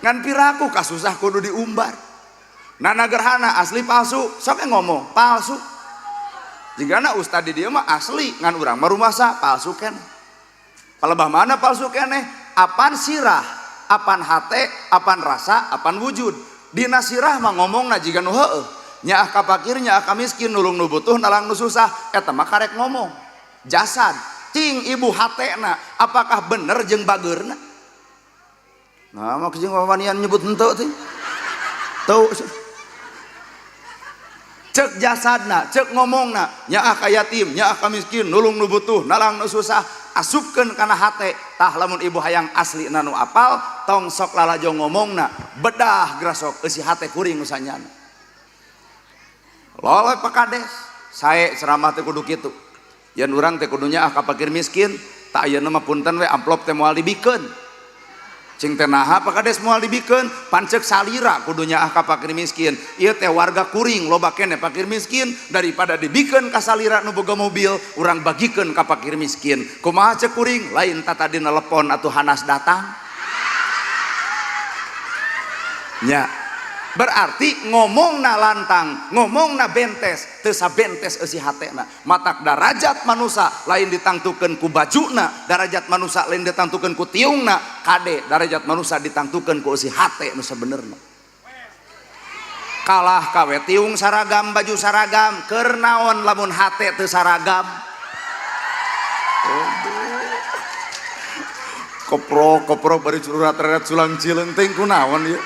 Ngan piraku kasusah kudu diumbar. Nana gerhana asli palsu, sok ngomong palsu. Jigana ustad di dieu mah asli, ngan urang mah rumasa palsu keneh. Palebah mana palsu keneh? Apan sirah, apan hate, apan rasa, apan wujud. Dina sirah mah ngomongna jiga nu heueuh. Nyaah ka fakir, nyaah ka miskin, nulung nu butuh, nalang nu susah, eta mah karek ngomong. Jasad, cing ibu hatena, apakah bener jeung bageurna? Nah, mah jeung wawanian nyebut henteu teh. Tuh. Cek jasadna, cek ngomongna, nyaah ka yatim, nyaah ka miskin, nulung nu butuh, nalang nu susah, asupkeun kana hate. Tah lamun ibu hayang asli nu apal, tong sok lalajo ngomongna, bedah grasok eusi hate kuring nu sanyana. Loleh Pak Kades, sae ceramah teh kudu kitu. Yen urang teh kudu nyaah ka fakir miskin, tak ayeuna mah punten we amplop teh moal dibikeun. Cing teh naha Pak Kades moal dibikeun, pancek salira kudu nyaah ka fakir miskin. Ieu teh warga kuring loba keneh fakir miskin, daripada dibikeun ka salira nu boga mobil, urang bagikeun ka fakir miskin. Kumaha cek kuring, lain tatadi nelepon atuh hanas datang. Nya. Berarti ngomongna lantang, ngomongna bentes, teu sabentes eusi hatena. Matak darajat manusa lain ditangtukeun ku bajuna, darajat manusa lain ditangtukeun ku tiungna, kade darajat manusa ditangtukeun ku eusi hate nu sabenerna. Kalah kawe tiung saragam, baju saragam, keur naon lamun hate teu saragam. Koprok koprok bari curat-ret sulang cileung teh kunaon ieu.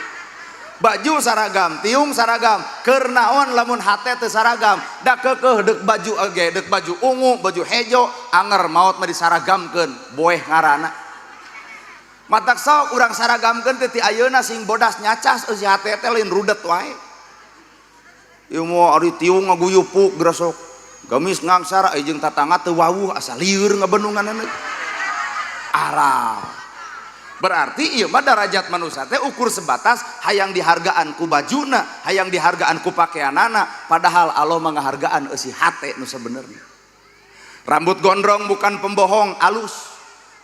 Baju saragam, tiung saragam, keur naon lamun hate teu saragam, da keukeuh deuk baju oge, deuk baju ungu, baju hejo, anger maot mah disaragamkeun, boeh ngaranna. Matak sok urang saragamkeun teh ti ayeuna sing bodas nyacas eusi hate teh lain rudet wae. Ieu mah ari tiung ngaguyupuk grasok, gamis ngangsara jeung tatangga teu wawuh asa lieur ngabendunganna. Arah. Berarti ieu mah darajat manusia teh ukur sebatas hayang dihargaan ku bajuna, hayang dihargaan ku pakaianana, padahal Allah menghargaan eusi hate nu sabenerna. Rambut gondrong bukan pembohong, alus.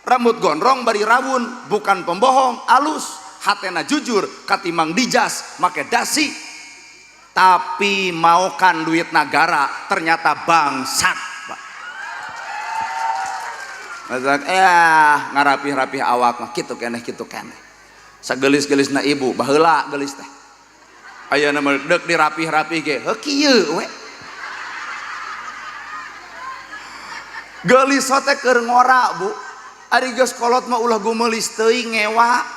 Rambut gondrong bari rawun bukan pembohong, alus. Hatena jujur katimang dijas make dasi. Tapi maukan duit negara ternyata bangsat. Masak ngarapih-rapih awak mah kitu keneh kitu keneh. Sagelis-gelisna ibu baheula gelis teh. Ayeuna mah deuk dirapih-rapih ge heuh kieu we. Geulis teh keur ngora, Bu. Ari geus kolot mah ulah gumeulis teuing ngewa.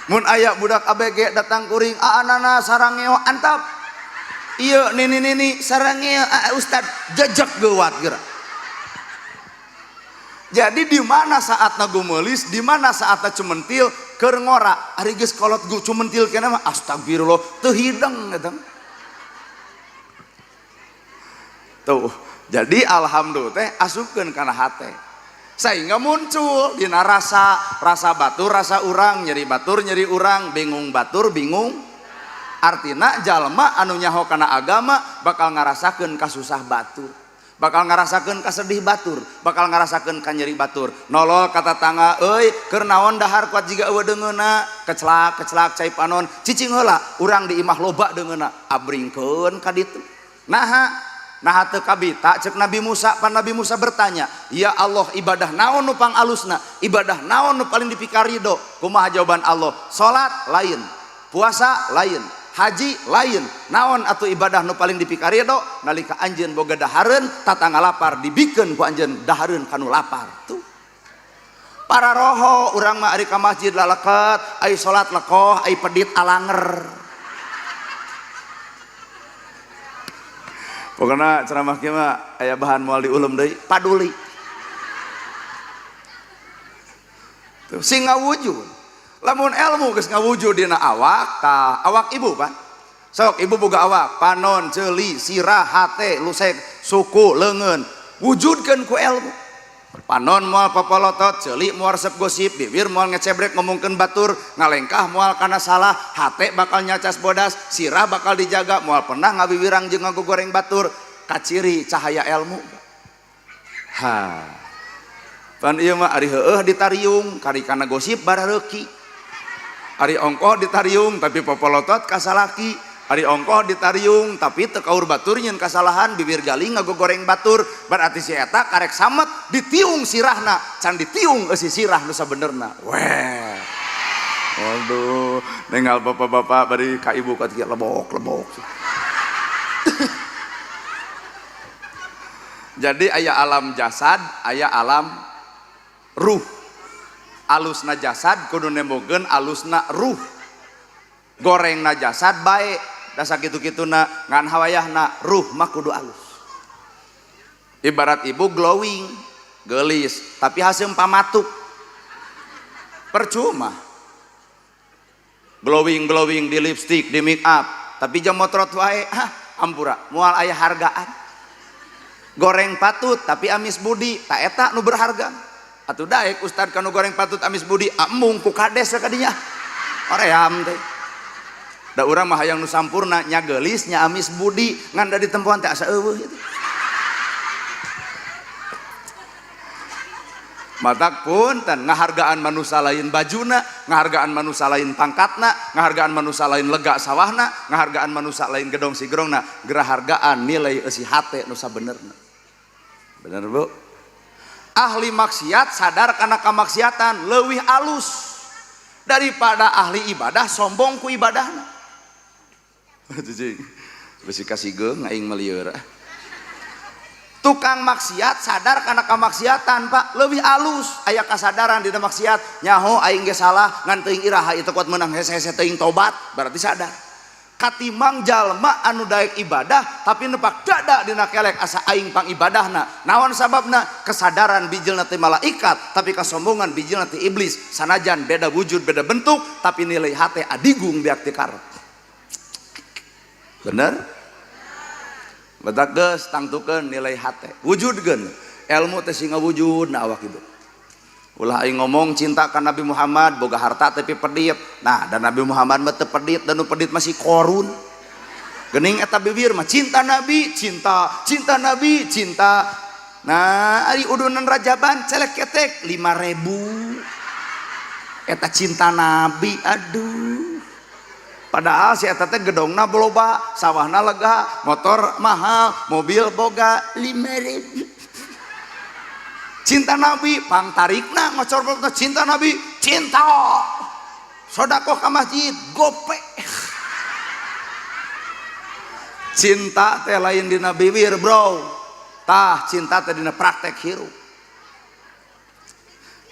Mun aya budak ABG datang kuring, "Aanana sarangeo antap." Ieu nini-nini sarangeo, ustad jejek geuwat geura. Jadi di mana saatna gumelis, di mana saatna cumentil keur ngora, ari geus kolot gu cumentil keneh mah astagfirullah teu hideng eta. Tuh, jadi alhamdulillah teh asupkeun kana hate. Sehingga muncul dina rasa, rasa batur, rasa urang, nyeri batur, nyeri urang, bingung batur, bingung. Artina jalma anu nyaho kana agama bakal ngarasakeun kasusah batur. Bakal ngarasakeun kasedih batur, bakal ngarasakeun kanyeri batur. Nolol ka tatangga, euy, keur naon dahar kuat jiga eueuh deungeunna, kecelak-kecelak cai panon, cicing heula, urang di imah loba deungeunna, abringkeun ka ditu. Naha? Naha teu kabita cek Nabi Musa, pan Nabi Musa bertanya, "Ya Allah, ibadah naon nu pangalusna? Ibadah naon nu paling dipikarido?" Kumaha jawaban Allah? Salat lain, puasa lain, haji lain, naon atau ibadah nu paling dipikarido nalika anjeun boga dahareun tatangga lapar dibikeun ku anjeun dahareun kanu lapar. Tuh para roho urang mah ari ka masjid lalaket, ai salat lekoh, ai pedit alanger. Pokona ceramah kieu mah aya bahan moal diulem deui, paduli. Tuh sing ngawujud. Lamun ilmu geus ngawujud dina awak, tah awak ibu pan. Sok ibu boga awak, panon, ceuli, sirah, hate, lusek, suku, leungeun. Wujudkeun ku ilmu. Panon moal papolotot, ceuli moal resep gosip, bibir moal ngecebrek ngomongkeun batur, ngalengkah moal kana salah, hate bakal nyacas bodas, sirah bakal dijaga, moal pernah ngawiwirang jeung ngagogoreng batur. Kaciri cahaya ilmu. Ha. Pan ieu mah ari heueuh ditariung, kari kana gosip barareuki. Ari ongkoh ditariung tapi popolotot ka salaki. Ari ongkoh ditariung tapi teu kaur batur nyeun kasalahan bibir galing ngagogoreng batur. Berarti si eta karek samet ditiung sirahna, can ditiung eusi sirah nu sabenerna. Weh. Waduh, nenggal bapak-bapak bari ka ibu ka lebok-lebok. Jadi aya alam jasad, aya alam ruh. Alusna jasad kudu nembogeun alusna ruh. Gorengna jasad bae, da sakitu-kituna ngan hawayahna ruh mah kudu alus. Ibarat ibu glowing, geulis, tapi haseum pamatuk. Percuma. Glowing-glowing di lipstick, di make up, tapi jam motrot wae, ah, ampura, moal aya hargaan. Goreng patut tapi amis budi, tak eta nu berharga. Atuh daek ustad kanu goreng patut amis budi, embung ku kades kadinya. Oream teh. Da urang mah hayang nu sampurna, nya geulis nya amis budi, ngan da ditempoan teh asa eueuh gitu. Matak punten ngahargaan manusia lain bajuna, ngahargaan manusia lain pangkatna, ngahargaan manusia lain lega sawahna, ngahargaan manusia lain gedong sigrongna, gerahargaan nilai eusi hate nu sabenerna. Bener Bu? Ahli maksiat sadar kana kamaksiatan leuwih alus daripada ahli ibadah sombong ku ibadahna. Cicing, besi kasigeung aing mah lieur. Tukang maksiat sadar karena kamaksiatan Pak lebih alus aya kasadaran dina maksiat nyaho aing ge salah ngan teuing iraha ieu kuat meunang hese-hese teuing tobat berarti sadar. Katimang jalma anu daek ibadah tapi nepak dada dina kelek asa aing pang ibadahna. Naon sababna? Kesadaran bijilna ti malaikat tapi kasombongan bijilna ti iblis. Sanajan beda wujud beda bentuk tapi nilai hate adigung biak ti karep. Bener? Batak geus tangtukeun nilai hate. Wujudkeun ilmu teh sing ngawujud na awak hidup. Ulah aing ngomong cinta ka Nabi Muhammad boga harta tapi pedit. Nah, dan Nabi Muhammad mah teu pedit dan nu pedit masih korun. Geuning eta bibir mah cinta Nabi, cinta, cinta Nabi, cinta. Nah, ari udunan rajaban celek ketek 5.000. Eta cinta Nabi, aduh. Padahal si eta teh gedongna loba, sawahna lega, motor mahal, mobil boga 5.000. Cinta Nabi, pang tarikna ngocor cinta Nabi, cinta. Sodakoh ka masjid, gope. Cinta teh lain dina bibir, bro. Tah cinta teh dina praktek hirup.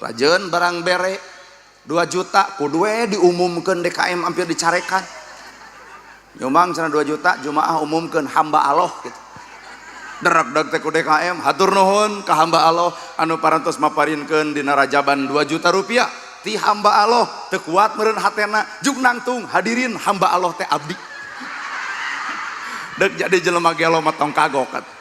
Rajeun barang bere 2 juta kudu we diumumkeun DKM hampir dicarekan. Nyumbang cenah 2 juta jumaah umumkeun hamba Allah gitu. Derek-deg teh ku DKM hatur nuhun ka hamba Allah anu parantos maparinkeun dina rajaban 2 juta rupiah ti hamba Allah teu kuat meureun hatena juk nangtung hadirin hamba Allah teh abdi. Dek jadi jelema gelo mah tong kagok atuh.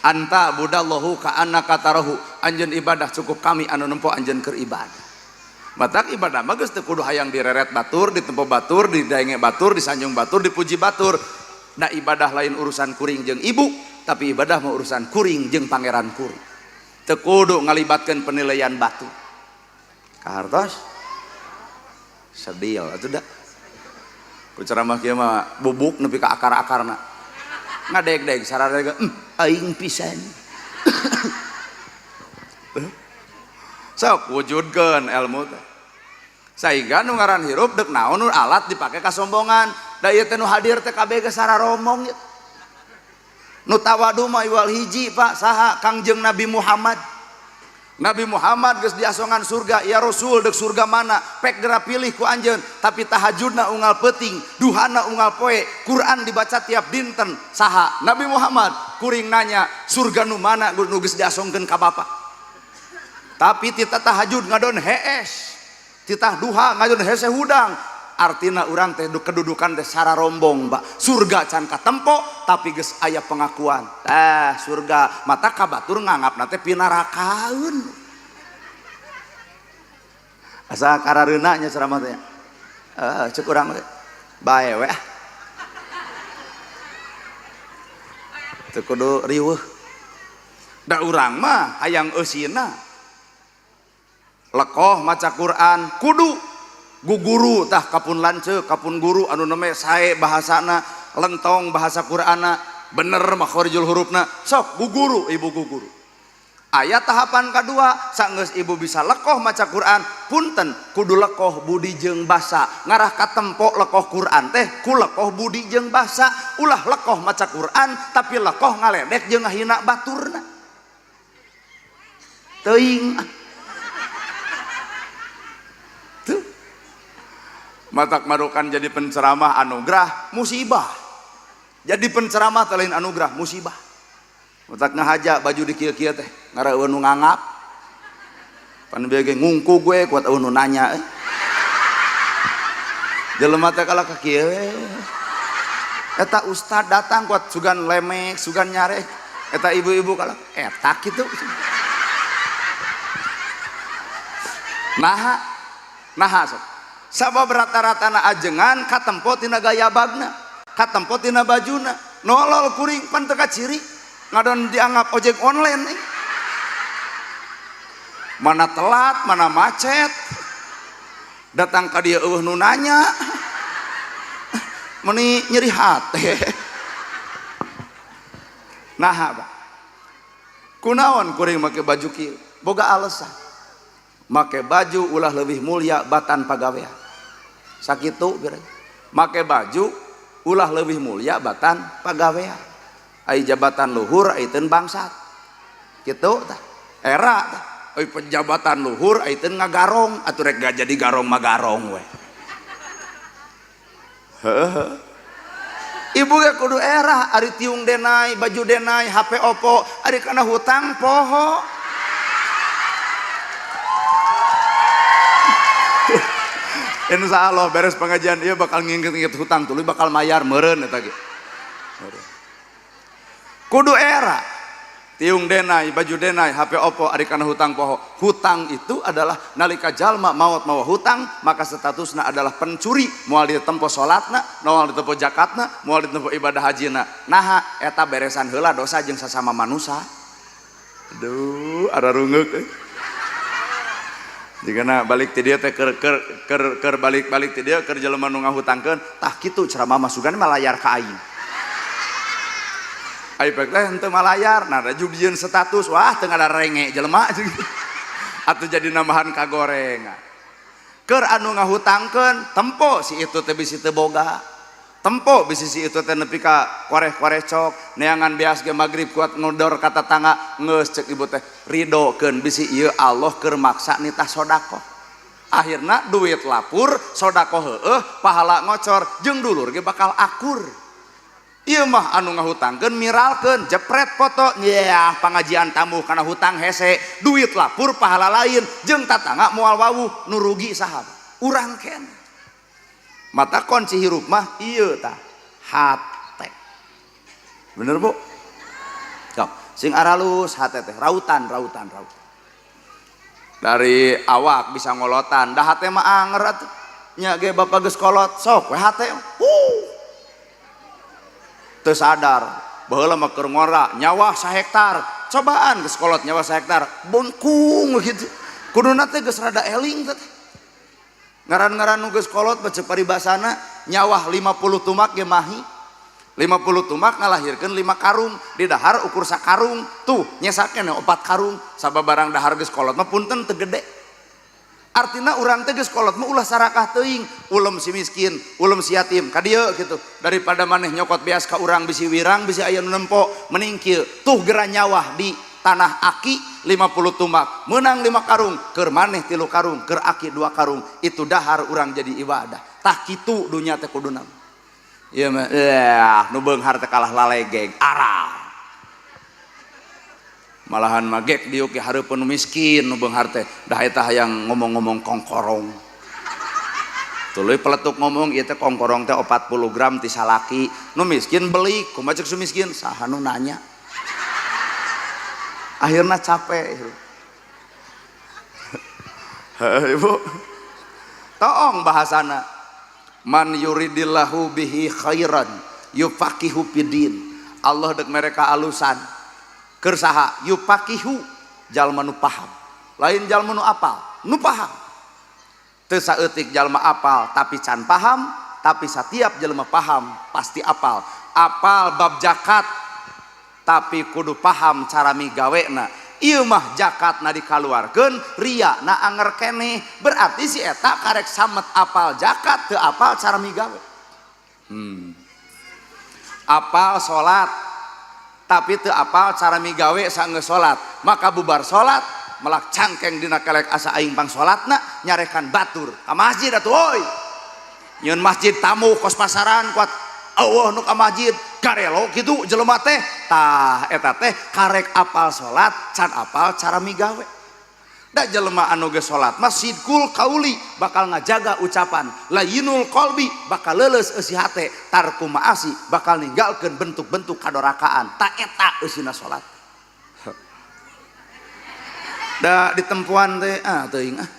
Anta budallahu ka annaka tarahu, anjeun ibadah cukup kami anu nempo anjeun keur ibadah. Matak ibadah mah geus teu kudu hayang direret batur, ditempo batur, didaenge batur, disanjung batur, dipuji batur. Da ibadah lain urusan kuring jeung ibu, tapi ibadah mah urusan kuring jeung pangeran kuring. Teu kudu ngalibatkeun penilaian batur. Kahartos? Sedih atuh da. Ku ceramah kieu mah bubuk nepi ka akar-akarna. Ngadeg-deg sararega aing pisan. Sok wujudkeun ilmu teh. Sehingga nu ngaran hirup deuk naon nu alat dipake kasombongan. Da ieu teh nu hadir teh kabeh geus sararomong ieu. Nu tawadu mah iwal hiji Pak saha Kangjeng Nabi Muhammad. Nabi Muhammad geus diasongan surga, ya Rasul deuk surga mana? Pek geura pilih ku anjeun, tapi tahajudna unggal peuting, duhana unggal poe, Quran dibaca tiap dinten. Saha? Nabi Muhammad. Kuring nanya, surga nu mana nu geus diasongkeun ka bapa? Tapi tita tahajud ngadon hees, titah duha ngadon hese hudang. Artina urang teh kedudukan teh sararombong, Pak. Surga can katempo tapi geus aya pengakuan. Tah surga mata ka batur nganggapna teh pinarakaeun. Asa karareuna nya ceramah teh. Cek urang teh. Bae we. Teu kudu riweuh. Da urang mah hayang eusina. Lekoh maca Quran kudu. Guguru tah kapun lanceuk, kapun guru anu neme sae bahasana, lentong bahasa Qur'ana, bener makhorijul hurufna. Sok guguru ibu guguru. Aya tahapan kedua, sanggeus ibu bisa lekoh maca Quran, punten kudu lekoh budi jeung basa. Ngarah katempo lekoh Quran teh ku lekoh budi jeung basa. Ulah lekoh maca Quran tapi lekoh ngaledek jeung ngahina baturna. Teuing. Tuh. Matak marukan jadi penceramah anugerah musibah. Jadi penceramah teh lain anugerah musibah. Matak ngahaja baju di kieu-kieu teh ngareueun nu ngangap. Pan bieu ge ngungku gue kuat eueun nu nanya. Jelema teh kalah ka kieu we. Eta ustad datang kuat sugan lemek, sugan nyarek. Eta ibu-ibu kalah eta kitu. Naha naha sok. Sabab rata-rata na ajengan katempo tina gaya bagna, katempo tina bajuna, nolol kuring pan teu kaciri. Ngadon dianggap ojek online. Mana telat, mana macet. Datang ka dieu eueuh nu nanya. Meuni nyeri hate. Naha, Pak? Kunaon kuring make baju kieu? Boga alasan. Make baju ulah leuwih mulia batan pagawean. Sakitu bere. Make baju ulah leuwih mulia batan pagawean. Ai jabatan luhur ai teu bangsat. Kitu tah. Era tah. Ai penjabatan luhur ai teu ngagarong atuh rek jadi garong mah garong we. Heuh. Ibu ge kudu era ari tiung denai, baju denai, HP Oppo, ari kana hutang poho. Insya Allah beres pengajian ieu bakal nginget-nginget hutang tuluy bakal mayar meureun eta ge. Kudu era tiung denai, baju denai, HP Oppo, ari kana hutang poho. Hutang itu adalah nalika jalma maot mawa hutang, maka statusna adalah pencuri, moal ditempo salatna, moal ditempo zakatna, moal ditempo ibadah hajina. Naha eta beresan heula dosa jeung sasama manusia. Aduh, ararungeuk euy. Jigana balik ti dieu teh keur keur keur balik-balik ti dieu keur jelema nu ngahutangkeun, tah kitu ceramah mah sugan malayar ka aing. Ai pek teh henteu malayar, nah da jieun status, wah teu ngada renge jelema atuh jadi nambahan kagorengan. Keur anu ngahutangkeun tempo si itu teh bisi teu boga. Tempo bisi si itu teh nepi ka koreh-koreh cok, neangan beas ge magrib kuat ngodor ka tatangga, geus ceuk ibu teh ridokeun bisi ieu Allah keur maksa nitah sedekah. Akhirna duit lapur, sedekah heueuh, pahala ngocor, jeung dulur ge bakal akur. Ieu mah anu ngahutangkeun miralkeun, jepret foto, nyah pangajian tamu kana hutang hese, duit lapur pahala lain, jeung tatangga moal wawuh nu rugi saha? Urang keneh. Mata kunci hirup mah ieu tah, hate. Bener Bu? Sok, sing aralus hate teh, rautan rautan rautan. Dari awak bisa ngolotan, dah hate mah anger atuh. Nya ge bapak geus kolot, sok we hate. Teu sadar, baheula mah keur ngora, nyawa sahektar. Cobaan geus kolot nyawa sahektar, bongkung gitu. Kuduna teh geus rada eling teh. Ngaran-ngaran nu geus kolot baca paribasana nyawah 50 tumak ge mahi. 50 tumak ngalahirkeun 5 karung, di dahar ukur sakarung, tuh nyesakeun 4 karung, sababarang dahar geus kolot mah punten teu gede. Artina urang teh geus kolot mah ulah sarakah teuing, ulem si miskin, ulem si yatim, ka dieu kitu. Daripada maneh nyokot beas ka urang bisi wirang, bisi aya nu nempo, mending kieu. Tuh gera nyawah di tanah aki 50 tumak, menang 5 karung, keur maneh 3 karung, keur aki 2 karung, itu dahar urang jadi ibadah. Tah kitu dunya teh kuduna. Ieu mah nu beunghar teh kalah lalegeg, arah. Malahan magek diuk ge hareupeun nu miskin nu beunghar teh, dah eta hayang ngomong-ngomong kongkorong. Tuluy peletuk ngomong ieu teh kongkorong teh 40 gram ti salaki, nu miskin beli, kumaha ceuk su miskin, saha nu nanya. Akhirnya capek. Ibu toong bahasana man yuridillahu bihi khairan yufaqihu fidin. Allah dek mereka alusan keur saha yufaqihu jalma nu paham, lain jalma nu apal, nu paham. Teu saeutik jalma apal tapi can paham, tapi setiap jelema paham pasti apal. Apal bab zakat tapi kudu paham cara migawena. Ieu mah zakatna dikaluarkeun, riana anger keneh. Berarti si eta karek samet apal zakat teu apal cara migawe. Apal salat tapi teu apal cara migawe sanggeus salat, maka bubar salat melak cangkeng dina kelek asa aing pang salatna nyarekan batur ka masjid atuh euy. Nyeun masjid tamu kos pasaran kuat Allah nu ka masjid garelo kitu jelema teh. Tah eta teh karek apal salat can apal cara migawe. Da jelema anu geus salat mah sidqul qauli bakal ngajaga ucapan, layinul qalbi bakal leuleus eusi hate, tarku maasi bakal ninggalkeun bentuk-bentuk kadorakaan. Ta eta eusina salat. Da ditempuan teh ah teuing ah.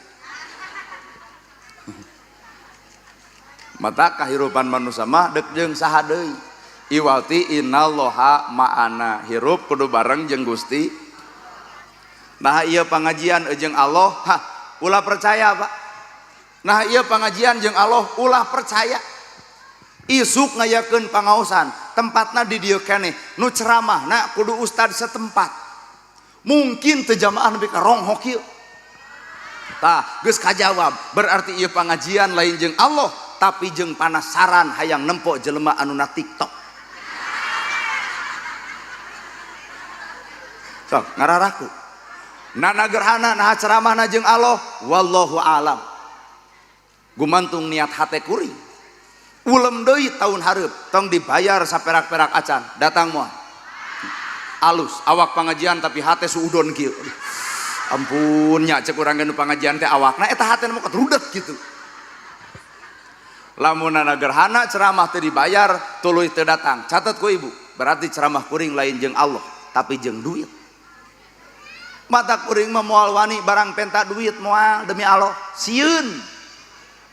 Mata kahirupan manusia mah dek jeung saha deui. Iwalti innallaha ma'ana, hirup kudu bareng jeung Gusti. Nah ieu pangajian jeung Allah, hah, ulah percaya Pak. Nah ieu pangajian jeung Allah ulah percaya. Isuk ngayakeun pangaosan, tempatna di dieu keneh, nu ceramahna kudu ustad setempat. Mungkin teu jamaah nepi ka ronghok ieu. Tah, geus kajawab, berarti ieu pangajian lain jeung Allah, tapi jeung panasaran hayang nempo jelema anu na TikTok. Sok ngararaku. Nana gerhana nah ceramahna jeung Allah, wallahu alam. Gumantung niat hate kuring. Ulem deui tahun hareup, tong dibayar saperak-perak acan, datang moal. Alus awak pangajian tapi hate suudon kieu. Ampun nya cek urang nu pangajian teh awakna eta hatena mah rudet kitu. Lamun nana gerhana ceramah teu dibayar tuluy teu datang. Catat ku ibu, berarti ceramah kuring lain jeung Allah tapi jeung duit. Mata kuring mah moal wani barang penta duit moal demi Allah. Sieun.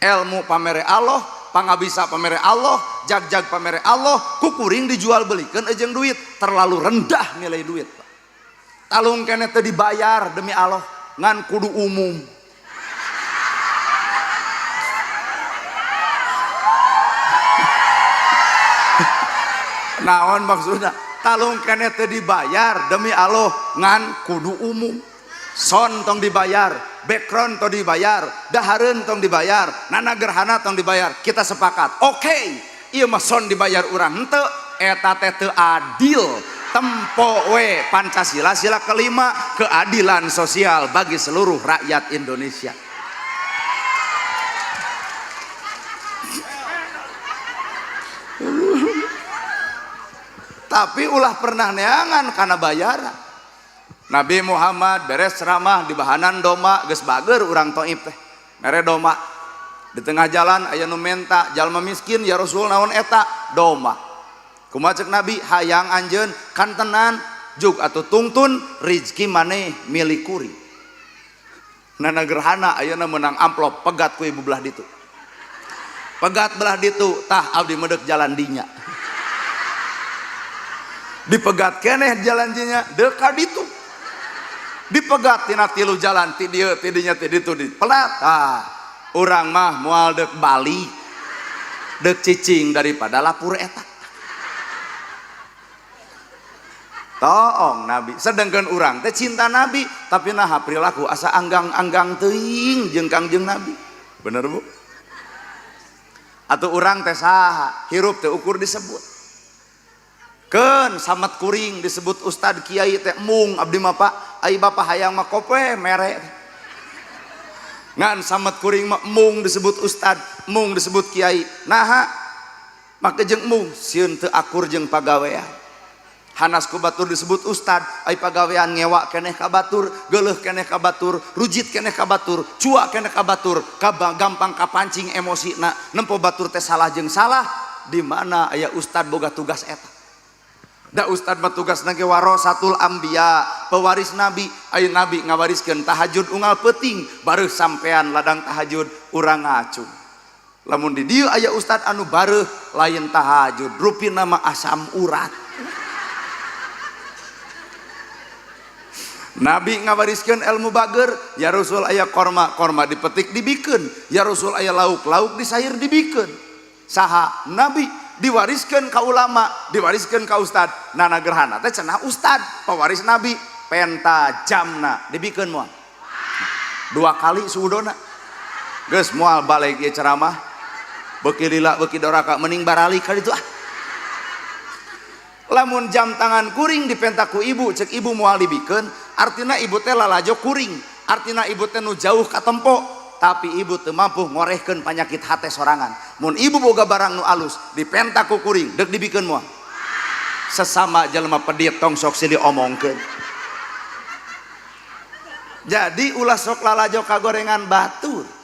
Ilmu pamere Allah, pangabisa pamere Allah, jag-jag pamere Allah, ku kuring dijual belikeun jeung duit, terlalu rendah nilai duit. Talung keneh teu dibayar demi Allah, ngan kudu umum. Naon maksudna? Talung keneh teu dibayar demi Allah, ngan kudu umum. Son tong dibayar, background tong dibayar, dahareun tong dibayar, nana gerhana tong dibayar. Kita sepakat. Oke, ieu mah son dibayar urang henteu, eta teh teu adil. Tempo we Pancasila sila kelima, keadilan sosial bagi seluruh rakyat Indonesia. Tapi ulah pernah neangan karena bayaran. Nabi Muhammad beres ceramah di bahanan domba, geus bager urang Taif teh. Mere domba. Di tengah jalan aya nu menta, jalma miskin, ya Rasul naon eta? Domba. Kumaha cek Nabi? Hayang anjeun kantenan juk atuh tungtun rizki maneh milik kuring. Nana gerhana ayeuna meunang amplop pegat ku ibu belah ditu. Pegat belah ditu, tah abdi meudek jalan dinya. Dipegat keneh jalan dinya deuk ka ditu. Dipegat tina tilu jalan ti dieu ti dinya ti ditu dipelat. Tah urang mah moal deuk balik deuk cicing daripada lapur eta. Toong Nabi, sedangkan urang teh cinta Nabi tapi naha perilaku asa anggang-anggang teuing jeung Kangjeng Nabi. Bener Bu? Atuh urang teh saha hirup teh ukur disebut. Keun samet kuring disebut ustad kiai teh mung abdi mah Pak, ai bapak hayang mah kope mere. Ngan samet kuring mah mung disebut ustad, mung disebut kiai. Naha make jeung mung sieun teu akur jeung pagawean. Hanas ku batur disebut ustad, ai pagawean ngewa keneh ka batur, geuleuh keneh ka batur, rujit keneh ka batur, cua keneh ka batur, gampang kapancing emosina, nempo batur teh salah jeung salah, di mana aya ustad boga tugas eta. Da ustad mah tugasna ge warasatul anbiya, pewaris nabi, aya nabi ngawariskeun tahajud unggal peuting, bareuh sampean ladang tahajud urang ngacung. Lamun di dieu aya ustad anu bareuh lain tahajud, rupina mah asam urat. Nabi ngawariskeun ilmu bager, ya Rasul aya korma, korma dipetik dibikeun, ya Rasul aya lauk, lauk disair dibikeun. Saha Nabi diwariskeun ka ulama, diwariskeun ka ustad. Nana gerhana teh cenah ustad, pewaris Nabi, penta jamna dibikeun moal. Dua kali suudona. Geus moal balik ieu ceramah. Beuki lila beuki doraka mending baralik ka ditu ah. Lamun jam tangan kuring dipenta ku ibu, cek ibu moal dibikeun, artina ibu teh lalajo kuring, artina ibu teh nu jauh katempo, tapi ibu teu mampu ngorehkeun panyakit hate sorangan. Mun ibu boga barang nu alus dipenta ku kuring, deuk dibikeun moal. Sesama jelema pedit tong sok silih omongkeun. Jadi ulah sok lalajo kagorengan batur.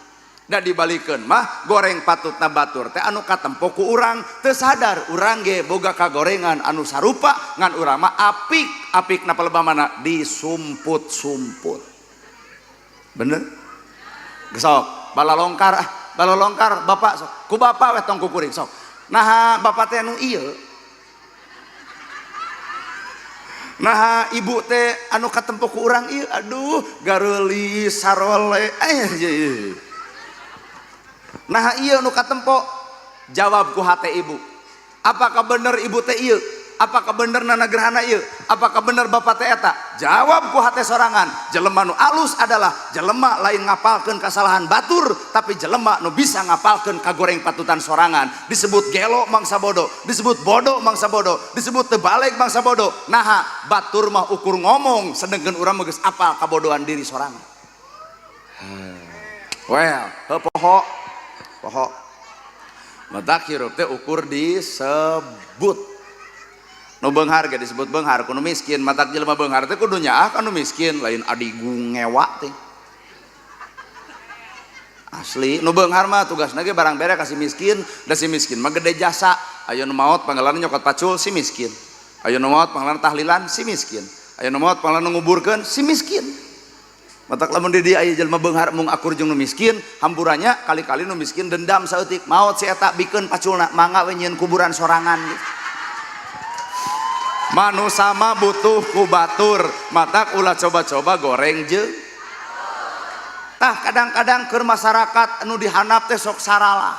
Da dibalikeun mah goreng patutna batur teh anu katempo ku urang, teu sadar urang ge boga kagorengan anu sarupa ngan urang mah apik, apikna palebah mana disumput-sumput. Bener? Sok balalongkar ah, balalongkar bapak sok. Ku bapak we tong ku kuring sok. Naha bapak teh anu ieu. Naha ibu teh anu katempo ku urang ieu, aduh gareulis sarole eh. Nah iya nu katempo, jawab ku hate ibu. Apakah bener ibu teh ieu? Apakah bener nana gerhana ieu? Apakah bener bapak teh eta? Jawab ku hate sorangan. Jelema nu alus adalah jelema lain ngapalkeun kasalahan batur, tapi jelema nu bisa ngapalkeun kagoreng patutan sorangan. Disebut gelo mangsa bodoh, disebut bodoh mangsa bodoh, disebut terbalik mangsa bodoh. Naha batur mah ukur ngomong, sedengkeun urang mah geus apal kabodohan diri sorangan. Well, heuh poho. Poho. Matak hirup teh ukur disebut. Nu beunghar ge disebut beunghar ku nu miskin, matak jelema beunghar teh kudu nyaah ka nu miskin, lain adigung ngewa teh. Asli nu beunghar mah tugasna ge barang bere ka si miskin, da si miskin mah gede jasa. Aya nu maot panggelarna nyokot pacul si miskin. Aya nu maot panggelarna tahlilan si miskin. Aya nu maot panggelarna nguburkeun si miskin. Matak lamun di dieu aya jelema beunghar mung akur jeung nu miskin, hampurannya kali-kali nu miskin dendam saeutik, maot si eta bikeun paculna, mangga we nyieun kuburan sorangan gitu. Manusa mah butuh ku batur, matak ulah coba-coba goreng jeung. Tah kadang-kadang keur masyarakat anu dihandap teh sok saralah.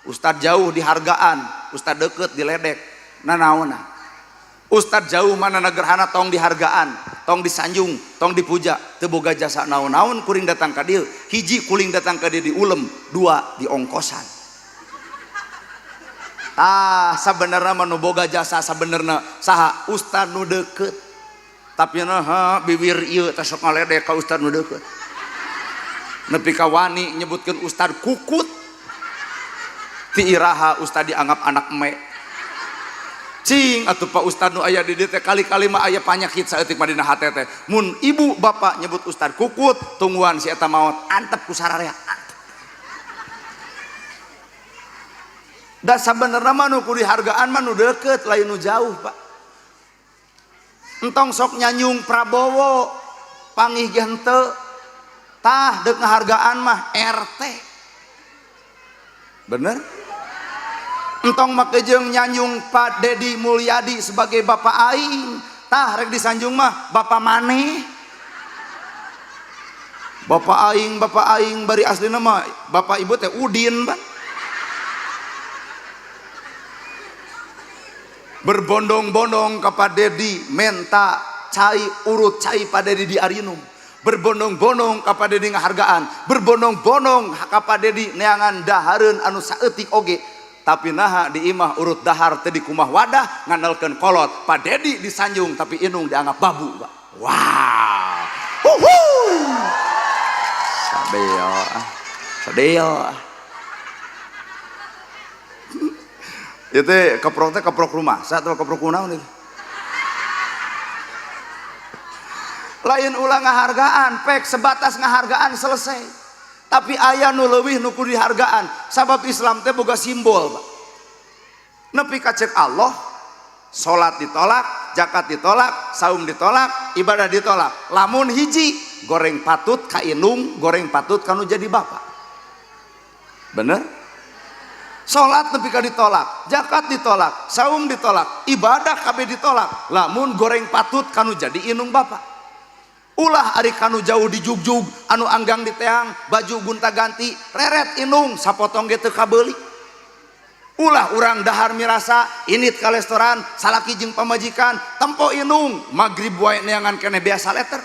Ustad jauh dihargaan, ustad deket diledek, nanaonna. Ustad jauh mana negerhana tong dihargaan, tong disanjung, tong dipuja, teu boga jasa naon-naon kuring datang ka dieu. Hiji kuring datang ka dieu diulem, dua diongkosan. Tah sabenerna mah nu boga jasa sabenerna saha? Ustad nu deukeut. Tapi naha bibir ieu teh sok ngaledek ka ustad nu deukeut. Nepi ka wani nyebutkeun ustad kukut. Ti iraha ustad dianggap anak eme. Cing atuh Pak Ustad nu aya di dieu teh kali-kali mah aya panyakit saeutik mah dina hate teh. Mun ibu bapak nyebut ustad kukut, tungguan si eta maot antep ku sararea. Antep. Da sabenerna mah nu kudu dihargaan mah nu deukeut lain nu jauh, Pak. Entong sok nyanyung Prabowo, pangih ge henteu. Tah deuk ngahargaan mah RT. Bener? Entong make jeung nyanyung Pak Dedi Mulyadi sebagai bapak aing, tah rek disanjung mah bapak maneh. Bapak aing bari aslina mah bapak ibu teh Udin, Pak. Berbondong-bondong ke Pak Dedi menta cai urut cai Pak Dedi di Arinum. Berbondong-bondong ka Pak Dedi ngahargaan, berbondong-bondong ka Pak Dedi neangan dahareun anu saeutik oge. Tapi naha di imah urut dahar teh di kumah wadah ngandelkeun kolot. Pak Dedi disanjung tapi inung dianggap babu, Pak. Wow. Huhu. Sadeo. Sadeo. Ieu teh keprok teh keprok rumah, atau keprok kunaon itu? Lain ulah ngahargaan, pek sebatas ngahargaan selesai. Tapi aya nu leuwih nu kudu dihargaan, sabab Islam teh boga simbol, Pak. Nepi ka ceuk Allah, salat ditolak, zakat ditolak, saum ditolak, ibadah ditolak. Lamun hiji, goreng patut ka indung, goreng patut ka nu jadi bapak. Bener? Salat nepi ka ditolak, zakat ditolak, saum ditolak, ibadah kabeh ditolak. Lamun goreng patut ka nu jadi indung bapak. Ulah ari kanu jauh dijugjug, anu anggang di teang, baju gonta-ganti, reret indung sapotong ge teu kabeuli. Ulah urang dahar mirasa init ka restoran salaki jeung pamajikan tempo indung magrib wae neangan keneh biasa letter.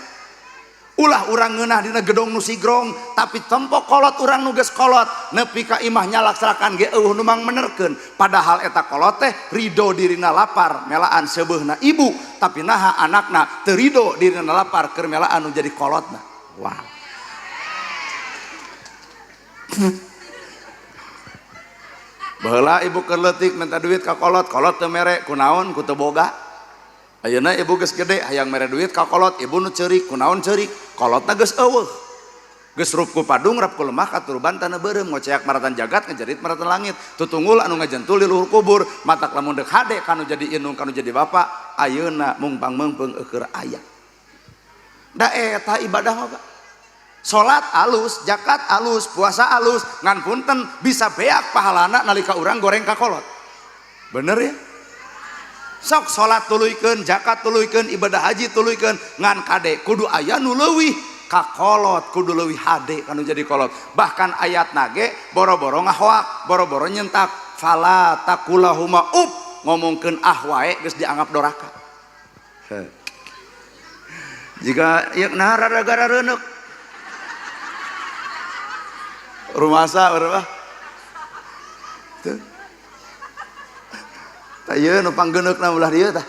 Ulah urang ngeunah dina gedong nu sigrong tapi tempo kolot urang nu geus kolot nepi ka imah nyalak-salakan ge eueuh nu mangmenerkeun, padahal eta kolot teh ridho dirina lapar melaan seubeuhna ibu, tapi naha anakna teu ridho dirina lapar keur melaan nu jadi kolotna. Wah. Baheula ibu keur leutik minta duit ka kolot, kolot teu mere, kunaon ku teu boga. Ayeuna ibu geus gede hayang mere duit ka kolot, ibu nu ceurik, kunaon ceurik, kolotna geus eueuh. Geus rup ku padung, rap ku lemah, katuruban tanah beureum, ngoceak maratan jagat, ngejerit maratan langit, tutunggul anu ngajentul di luhur kubur, matak lamun deuk hade kanu jadi indung kanu jadi bapak, ayeuna mung pangmeungpeung eueur aya. Da eta ibadah mah Pak. Salat alus, zakat alus, puasa alus, ngan punten bisa beak pahalana nalika urang goreng ka kolot. Bener ya? Sok salat tuluykeun, zakat tuluykeun, ibadah haji tuluykeun, ngan kade kudu aya nu leuwih ka kolot, kudu leuwih hade kanu jadi kolot. Bahkan ayatna ge boro-boro ngahoak, boro-boro nyentak, fala taqulahuma up, ngomongkeun ah wae geus dianggap doraka. Jika ieu nah rada-gara reuneuk. Rumasa berapa? Tuh. Tah ieu nu panggeneukna ulah dieu tah.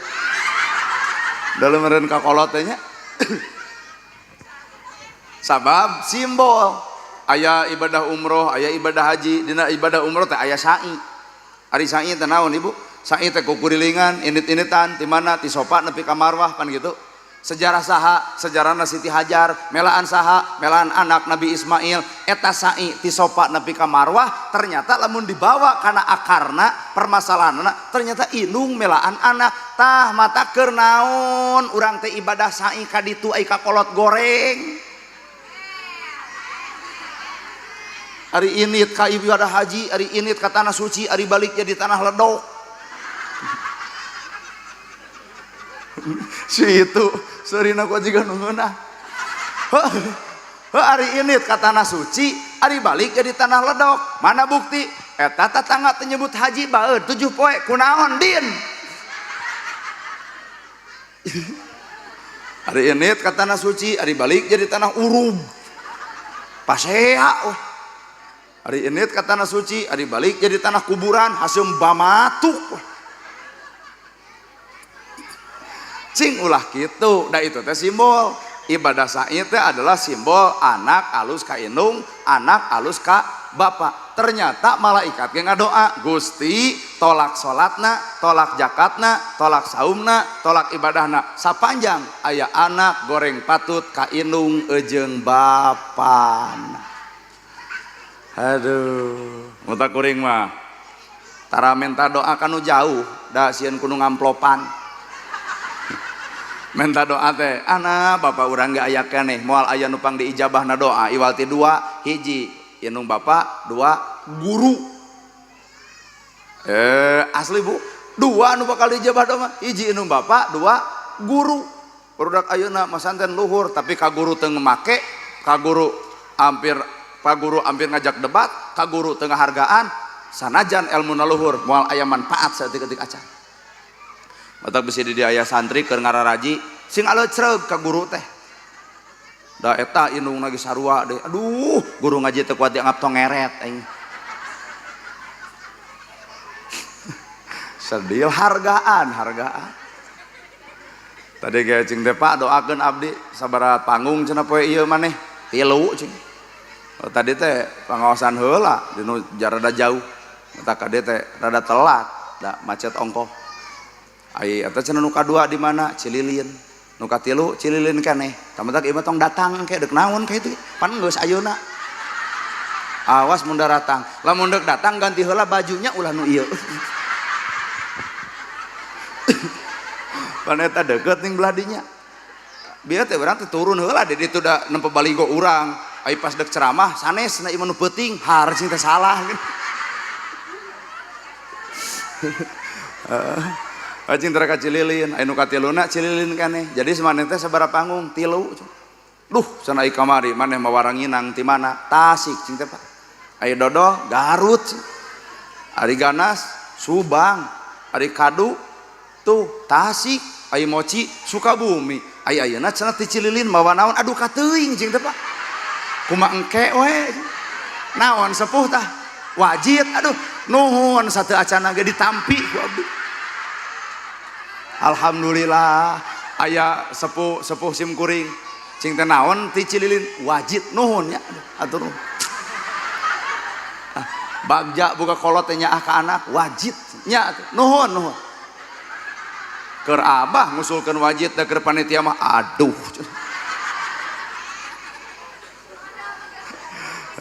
Dalam meureun ka kolot teh nya. Sabab simbol aya ibadah umroh, aya ibadah haji, dina ibadah umroh teh aya sa'i. Ari sa'i teh naon Ibu? Sa'i teh kukurilingan, init-initan, ti mana ti Sofa nepi ka Marwah pan gitu. Sejarah saha, sejarahna Siti Hajar, melaan saha, melaan anak Nabi Ismail, eta sa'i ti Sofa nepi ka Marwah, ternyata lamun dibawa kana akarna permasalahanna ternyata indung melaan anak. Tah mata keur naon urang teh ibadah sa'i ka ditu ai ka kolot goreng. Ari init ka ibadah haji, ari init ka tanah suci, ari balik jadi tanah ledok. Si itu serina ku jiga nu ngeunah. Heuh, ari init ka tanah suci, ari balik jadi tanah ledok. Mana bukti? Eta tatangga teh nyebut haji baeud 7 poe kunaon din? Ari init ka tanah suci, ari balik jadi tanah urug. Pasea weh. Ari init ka tanah suci, ari balik jadi tanah kuburan, haseum bamatuk weh. Cing ulah kitu, da itu teh simbol. Ibadah sa'i teh adalah simbol anak alus ka indung, anak alus ka bapak. Ternyata malaikat ge ngadoa, Gusti tolak salatna, tolak zakatna, tolak saumna, tolak ibadahna. Sapanjang aya anak goreng patut ka indung eujeung bapana. Aduh, muta kuring mah tara minta doa kanu jauh, da sieun kudu ngamplopan. Minta doa teh, anak bapak urang ge aya keneh, moal aya nu pang diijabahna doa iwal ti dua, hiji indung bapak, dua guru. Asli Bu, dua nu bakal diijabah doa mah, hiji indung bapak, dua guru. Barudak ayeuna masanten luhur tapi ka guru teu make, ka guru hampir ka guru hampir ngajak debat, ka guru teu ngahargaan, sanajan elmuna luhur moal aya manfaat saeutik-eutik acan. Matak bisi di dieu aya santri keur ngararaji sing aleucreug ka guru teh. Da eta indungna ge sarua deui. Aduh, guru ngaji teu kuat dianggap tongeret aing. Sedih hargaan, hargaan. Tadi ge cing teh Pak doakeun abdi sabaraha panggung cenah poe ieu maneh? Tilu cing. Oh, tadi teh pangaosan heula dinu rada jauh. Matak ka dieu teh rada telat, da macet ongkoh. Ai eta cenah nu kadua di mana? Cililin. Nu katilu Cililin keneh. Tah matak ieu mah tong datang engke deuk naon ka itu? Pan geus ayeuna. Awas mun datang. Lamun deuk datang ganti heula bajunya ulah nu ieu. Pan eta deukeut ning belah dinya. Bieu teh urang teh turun heula di ditu da nempo baligo urang. Ai pas deuk ceramah sanes na ieu mah nu peuting, har cing teh salah. Anjing teh ka Cililin, aya nu katiluna Cililin kaneh. Jadi samaneh teh sabaraha panggung? Tilu. Duh cenah kamari maneh mawaranginang ti mana? Tasik cing teh Pak. Ari dodoh Garut. Ari ganas Subang, ari kadu tuh Tasik, ari moci Sukabumi. Ari ayeuna cenah ti Cililin mawa naon? Aduh kateuing cing teh Pak. Kumaha engke we. Naon sepuh tah? Wajit aduh nuhun satu acana ge ditampi ku abdi. Alhamdulillah aya sepuh sepuh sim kuring. Cing teh naon ti Cililin? Wajit nuhun nya atur. Ah, bagja buka kolot teh nyaah ka anak wajit nya nuhun nuhun. Keur abah ngusulkeun wajit da keur panitia mah aduh.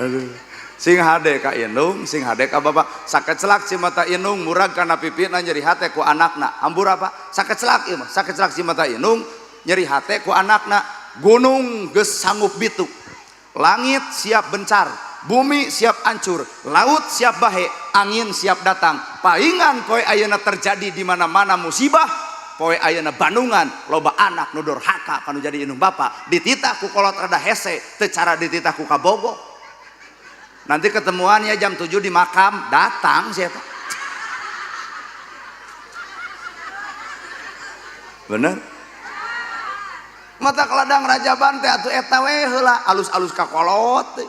Aduh. Sing hade ka indung, sing hade ka bapak. Sakecelak cimata indung murag kana pipina nyeri hate ku anakna. Hampura Pak, sakecelak ieu mah, sakecelak cimata indung nyeri hate ku anakna. Gunung geus sanggup bitu, langit siap bencar, bumi siap hancur, laut siap bahe, angin siap datang. Paingan poe ayeuna terjadi di mana-mana musibah, poe ayeuna Bandungan loba anak nu durhaka kanu jadi indung bapa, dititah ku kolot rada hese, teu cara dititah ku kabogoh. Nanti ketemuannya jam 7 di makam, datang siapa? Bener? Mata keladang rajaban teh atuh eta we heula alus-alus ka kolot teh.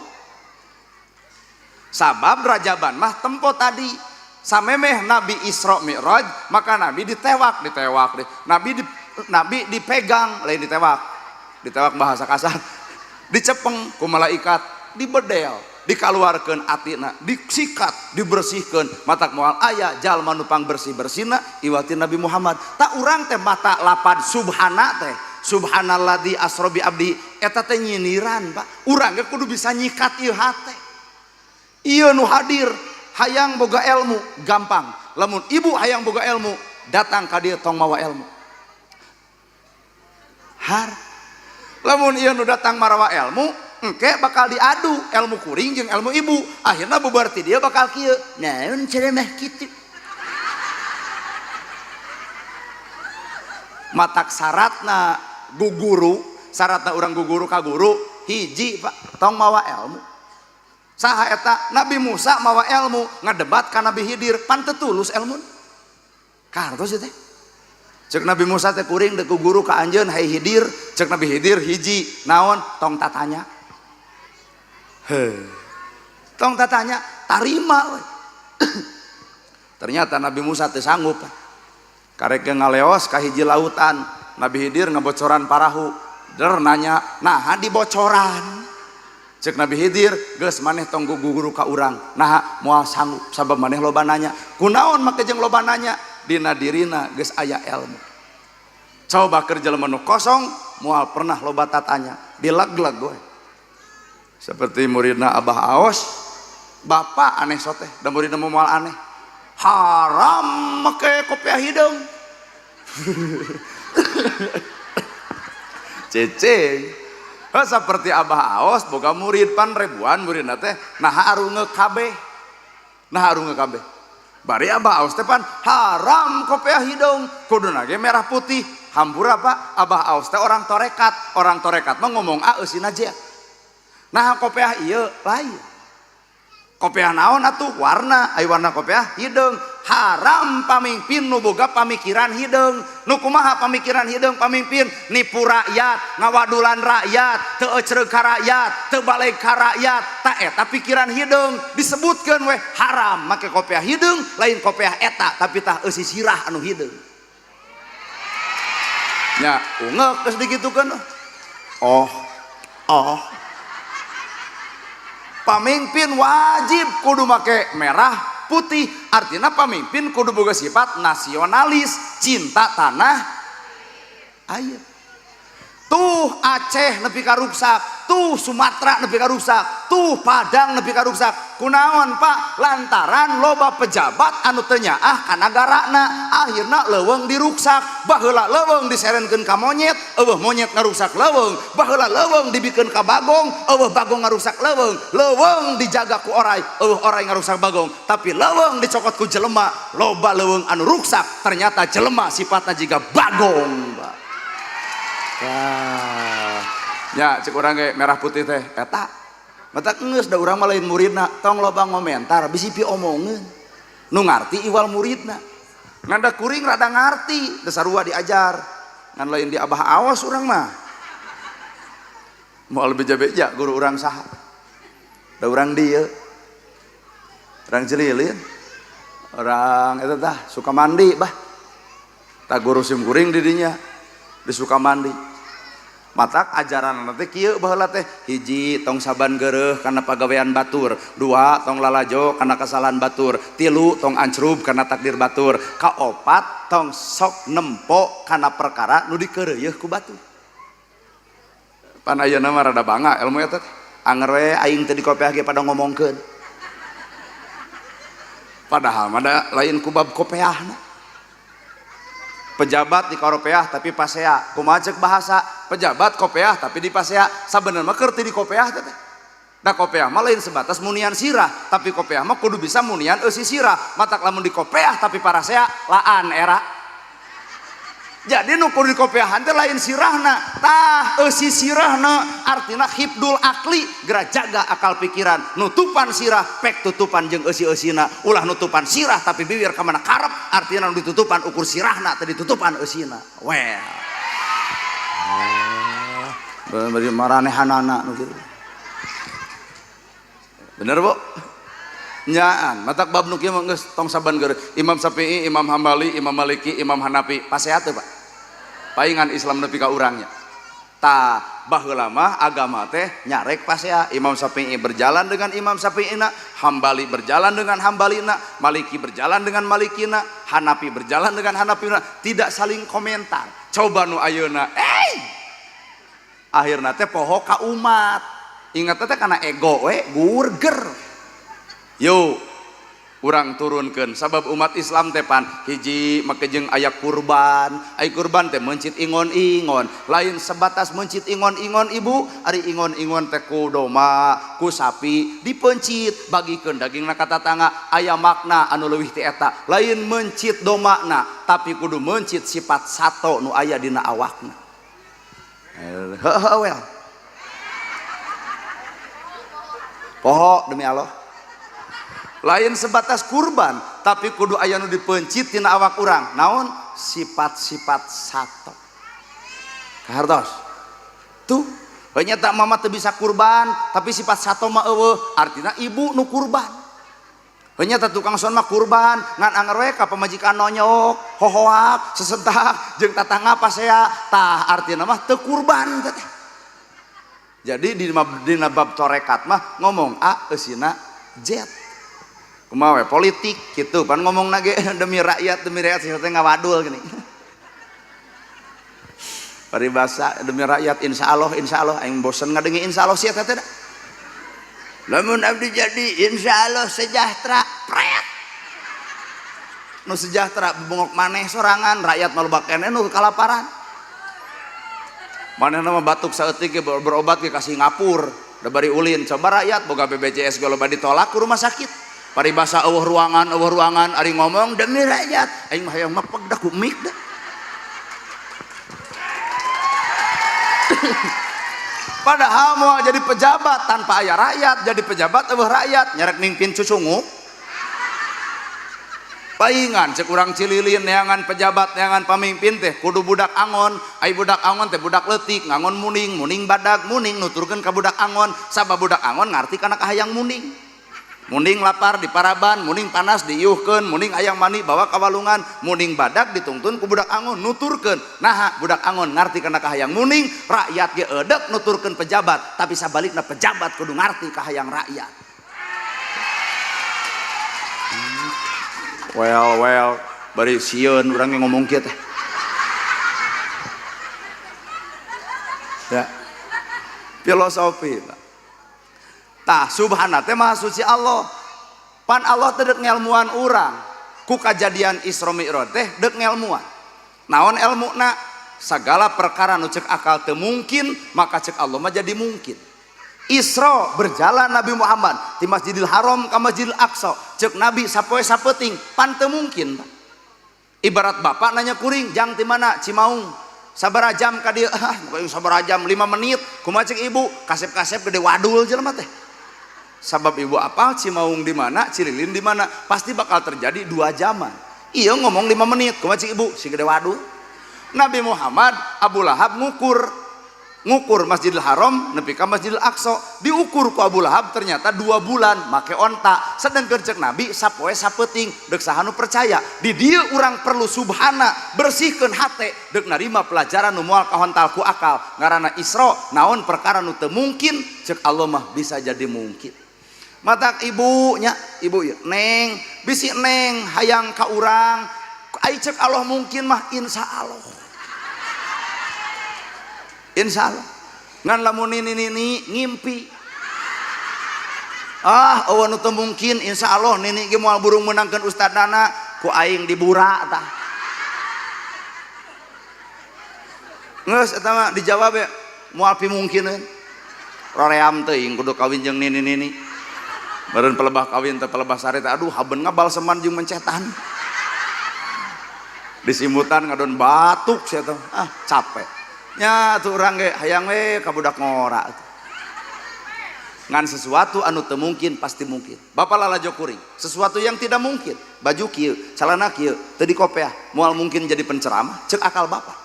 Sabab rajaban mah tempo tadi samemeh Nabi Isra Mi'raj maka Nabi ditewak, ditewak deh. Nabi dipegang, lain ditewak. Ditewak bahasa kasar. Dicepeng ku malaikat, dibedel, dikaluarkeun atina, disikat, dibersihkeun, matak moal aya jalma nu pangbersih-bersihna iwati Nabi Muhammad. Tak urang teh mata lapad subhana teh. Subhanalladzi asra bi abdi eta teh nyindiran Pak. Urang ge kudu bisa nyikat ieu hate. Ieu nu hadir hayang boga ilmu gampang. Lamun ibu hayang boga ilmu datang ka dieu tong mawa ilmu. Har. Lamun ieu nu datang marawa ilmu engke bakal diadu ilmu kuring jeung ilmu ibu. Akhirna bubar ti dieu bakal kieu. Naon ceramah kitu. Matak syaratna guguru, syaratna urang guguru ka guru hiji Pak, tong mawa ilmu. Saha eta? Nabi Musa mawa ilmu ngadebat ka Nabi Khidir, pan teu tulus ilmu. Kartos teh. Cek Nabi Musa teh kuring deuk guru ka anjeun hai Khidir, cek Nabi Khidir hiji, naon tong tatanya. Heh. Tong tatanya tarima we. Ternyata Nabi Musa teu sanggup. Karek ngaleos ka hiji lautan, Nabi Khidir ngebocoran parahu. Der nanya, naha dibocoran? Cek Nabi Khidir, geus maneh tong guguru ka urang. Naha moal sanggup sabab maneh loba nanya. Kunaon make jeung loba nanya? Dina dirina geus aya ilmu. Coba keur jelema nu kosong moal pernah loba tatanya, dileg-leg we. Seperti muridna Abah Aos, bapak aneh soteh, da muridna moal aneh. Haram make kopiah hideung. Ceceng. Seperti Abah Aos boga murid pan ribuan muridna teh naha arungeuk kabeh. Naha arungeuk kabeh. Bari Abah Aos teh pan haram kopiah hideung, kuduna ge merah putih. Hampura Pak, Abah Aos teh orang torekat, orang torekat mah ngomong A eusina J. Naha kopiah ieu lain. Kopiah naon atuh warna, ai warna kopiah hideung. Haram pamimpin nu boga pamikiran hideung. Nu kumaha pamikiran hideung pamimpin? Nipu rakyat, ngawadulan rakyat, teu ecreug ka rakyat, teu balik ka rakyat. Ta eta pikiran hideung disebutkeun we haram make kopiah hideung, lain kopiah eta tapi tah eusi sirah anu hideung. Nya ungeuk geus digitukeun. Oh. Oh. Pamimpin wajib kudu make merah putih, artinya pamimpin kudu boga sifat nasionalis, cinta tanah air. Tuh Aceh nepi ka ruksak, tuh Sumatera nepi ka ruksak, tuh Padang nepi ka ruksak. Kunaon Pak? Lantaran loba pejabat anu teu nyaah ka nagarana, akhirna leuweung diruksak. Baheula leuweung diserenkeun ka monyet, eueuh monyet ngaruksak leuweung. Baheula leuweung dibikeun ka bagong, eueuh bagong ngaruksak leuweung. Leuweung dijaga ku orai, eueuh orai ngaruksak bagong. Tapi leuweung dicokot ku jelema, loba leuweung anu ruksak. Ternyata jelema sifatna jiga bagong, Pak. Wah. Nya cek urang ge merah putih teh eta. Mata geus da urang mah lain muridna, tong loba ngomentar bisi piomongeun. Nu ngarti iwal muridna. Ngan da kuring rada ngarti, da sarua diajar. Ngan lain di abah awas urang mah. Moal beja-beja guru urang saha. Da urang dieu. Urang Cililin. Orang eta tah Sukamandi bah. Tah guru sim kuring di dinya di Sukamandi. Matak ajaran teh kieu baheula teh hiji tong saban geureuh kana pagawean batur, dua tong lalajo kana kesalahan batur, tilu tong ancrub kana takdir batur, kaopat tong sok nempo kana perkara nu dikeureuyeun ku batur. Pan ayeuna mah rada bangga ilmu eta teh. Anger we aing teh dikopeah ge pada ngomongkeun. Padahal mah da lain ku bab kopeahna. Pejabat di kopeah tapi pasea, kumaha ceuk bahasa pejabat kopeah tapi di pasea, sabenerna mah keur teu di kopeah teh. Da kopeah mah lain sebatas munian sirah, tapi kopeah mah kudu bisa munian eusi sirah. Matak lamun di kopeah tapi parasea laan era. Jadi nu kudu di kopeahan teh lain sirahna, tah eusi sirahna artina hibdul akli, geura jaga akal pikiran, nutupan sirah pek tutupan jeung eusi-eusina, ulah nutupan sirah tapi bibir ka mana karep, artina nu ditutupan ukur sirahna teh ditutupan eusina. Well. Bari maranehanana nu kitu. Bener, Bu? Nyaan, matak bab nu kieu mah geus tong saban geureuh. Imam Syafi'i, Imam Hambali, Imam Maliki, Imam Hanafi, pasea teu, Pak? Paingan Islam nepi ka urangnya. Tah, baheula mah agama teh nyarek pasea. Imam Syafi'i berjalan dengan Imam Syafi'ina, Hambali berjalan dengan Hambalina, Maliki berjalan dengan Malikina, Hanafi berjalan dengan Hanafina, tidak saling komentar. Coba nu ayeuna, akhirna teh poho ka umat. Ingat teh kana ego we, gurger. Yuk, urang turunkeun sabab umat Islam teh pan hiji make jeung aya kurban, ai kurban teh meuncit ingon-ingon, lain sebatas meuncit ingon-ingon ibu, ari ingon-ingon teh ku domba, ku sapi dipeuncit, bagikeun dagingna ka tatangga, aya makna anu leuwih ti eta, lain meuncit dombana, tapi kudu meuncit sifat sato nu aya dina awakna. Heuh well. Poho demi Allah. Lain sebatas kurban, tapi kudu aya nu dipeuncit tina awak urang. Naon? Sifat-sifat sato. Kahartos. Tuh, banyak tak mama teu bisa kurban, tapi sifat sato mah eueuh, artina ibu nu kurban. Heunya teh tukang son mah kurban, ngan anger we ka pamajikan nonyok, hohoak, sesentak, jeung tatangga pasea, tah artina mah teu kurban teh. Jadi di bab torekat mah ngomong A eusina Z. Kumaha we politik gitu pan ngomong nage demi rakyat sih teh ngawadul gini. Paribasa demi rakyat insyaallah aing bosen ngadengi insyaallah sia teh da. Lamun abdi jadi insyaallah sejahtera pret. Nu sejahtera bengok maneh sorangan rakyat mah loba keneh nu kalaparan. Manehna mah batuk saeutik ge berobat ge ka Singapura da bari ulin coba rakyat boga BPJS ge loba ditolak ku rumah sakit. Paribasa eueuh ruangan ari ngomong demi rakyat aing mah hayang mapeg da ku mik da. Padahal mau jadi pejabat tanpa aya rakyat, jadi pejabat eueuh rakyat nyarek mimpin cucunguk. Paingan cek urang Cililin neangan pejabat neangan pamimpin teh kudu budak angon, ai budak angon teh budak leutik ngangon muning, muning badag muning nuturkeun ka budak angon, sabab budak angon ngarti kana kahayang muning. Muning lapar di paraban, muning panas diiuhkeun, muning hayang mani bawa ka walungan, muning badag ditungtun ku budak angon nuturkeun. Naha budak angon ngarti kana kahayang muning, rakyat ge eudek nuturkeun pejabat, tapi sabalikna pejabat kudu ngarti kahayang rakyat. Well, bari sieun urang ngomong kieu teh. Ya. Filosofi. Tah subhana teh maha suci Allah. Pan Allah teh deuk ngelmuan urang. Ku kajadian Isra Mi'raj teh deuk ngelmuan. Naon elmuna? Sagala perkara nu ceuk akal teu mungkin, maka ceuk Allah mah jadi mungkin. Isra berjalan Nabi Muhammad di Masjidil Haram ka Masjidil Aqsa. Ceuk Nabi sapoe sapeuting, pan teu mungkin. Ibarat bapak nanya kuring, jang ti mana? Cimaung. Sabaraha jam ka dieu? Ah, bukan sabaraha jam, 5 menit. Kumaha cek ibu? Kasep-kasep gede wadul jelema teh. Sabab ibu apal Cimaung di mana, Cililin di mana, pasti bakal terjadi 2 jaman. Iya ngomong 5 menit, kumaha cek ibu? Si gede wadul. Nabi Muhammad, Abu Lahab ngukur. Ngukur Masjidil Haram nepi ka Masjidil Aqsa, diukur ku Abu Lahab ternyata 2 bulan make onta. Sedengkeun cek Nabi sapoe sapeuting, deuk saha nu percaya. Di dieu urang perlu subhana, bersihkeun hate deuk narima pelajaran nu moal kahontal ku akal. Ngaranna Isra, naon perkara nu teu mungkin cek Allah mah bisa jadi mungkin. Matak ibunya, ibu ieu, neng, bisi neng hayang ka urang, ai cek Allah mungkin mah insya Allah. Insya Allah. Ngan lamun nini-nini ngimpi. Ah, eueuh nu teu mungkin insya Allah nini ge moal burung meunangkeun ustadana ku aing dibura tah. Geus eta mah dijawab ya, moal pimungkineun. Roream teuing kudu kawin jeung nini-nini. Meureun pelebah kawin teh pelebah sare teh aduh haben ngabalseman jeung mencetan. Disimutan ngadon batuk sia teh. Ah, capek. Nya tuh urang ge hayang we ka budak ngora. Ngan sesuatu anu teu mungkin pasti mungkin. Bapak lalajo kuring, sesuatu yang tidak mungkin, baju kieu, celana kieu, teu dikopeah, moal mungkin jadi penceramah, cek akal bapak.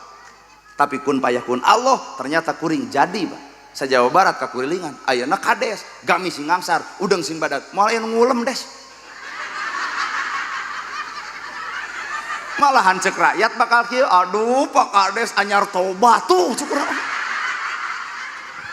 Tapi kun payakun Allah, ternyata kuring jadi, Pak. Sa-Jawa Barat ka kurilingan, ayeuna kades, gamis sing ngangsar, udeng sing badag, moal aya nu ngulem des. Malahan cek rakyat bakal kieu, aduh Pak Kades anyar tobat tuh cek urang.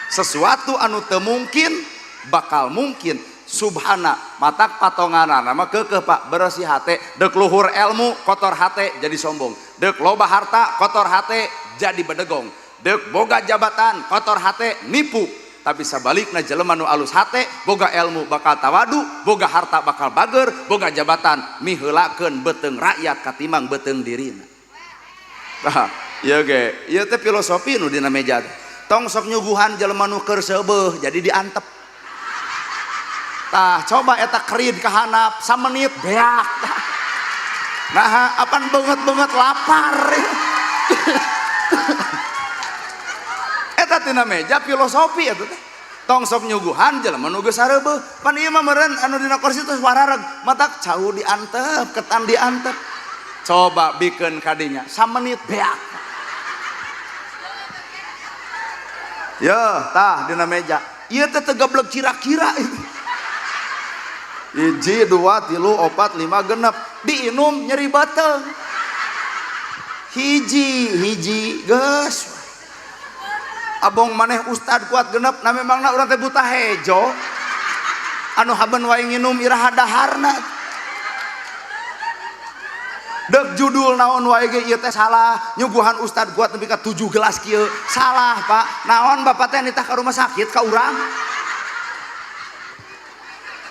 Sesuatu anu teu mungkin bakal mungkin. Subhana, matak patonganana mah keukeuh Pak, bersih hate, deuk luhur ilmu kotor hate jadi sombong, deuk loba harta kotor hate jadi bedegong, deuk boga jabatan kotor hate nipu. Tapi sabalikna jelema nu alus hate, boga ilmu bakal tawadu, boga harta bakal bager, boga jabatan miheulakeun beuteung rakyat katimang beuteung dirina. Tah, ieu ge, ieu teh filosofi nu dina meja teh. Tong sok nyuguhan jelema nu keur seubeuh jadi diantep. Tah, coba eta kerid ka handap samenit beak. Nah, apan beungeut-beungeut lapar. Eta tina meja filosofi eta teh. Tong sok nyuguhan jelema nu geus sareubeut. Pan ieu mah meureun anu dina kursi teh warareg, matak cau diantep, ketan diantep. Coba bikeun kadinya samenit beak. Yeuh, tah dina meja. Ieu teh teu gebleg kira-kira itu. 1, 2, 3, 4, 5, 6. Diinum nyeri beuteung. Hiji, hiji geus. Abong maneh ustad kuat genep, nah memangna urang teh buta hejo. Anu haben wae nginum iraha daharna. Deuk judul naon wae ge ieu teh salah, nyuguhan ustad kuat nepi ka 7 gelas kieu. Salah, Pak. Naon bapak teh nitah ka rumah sakit ka urang?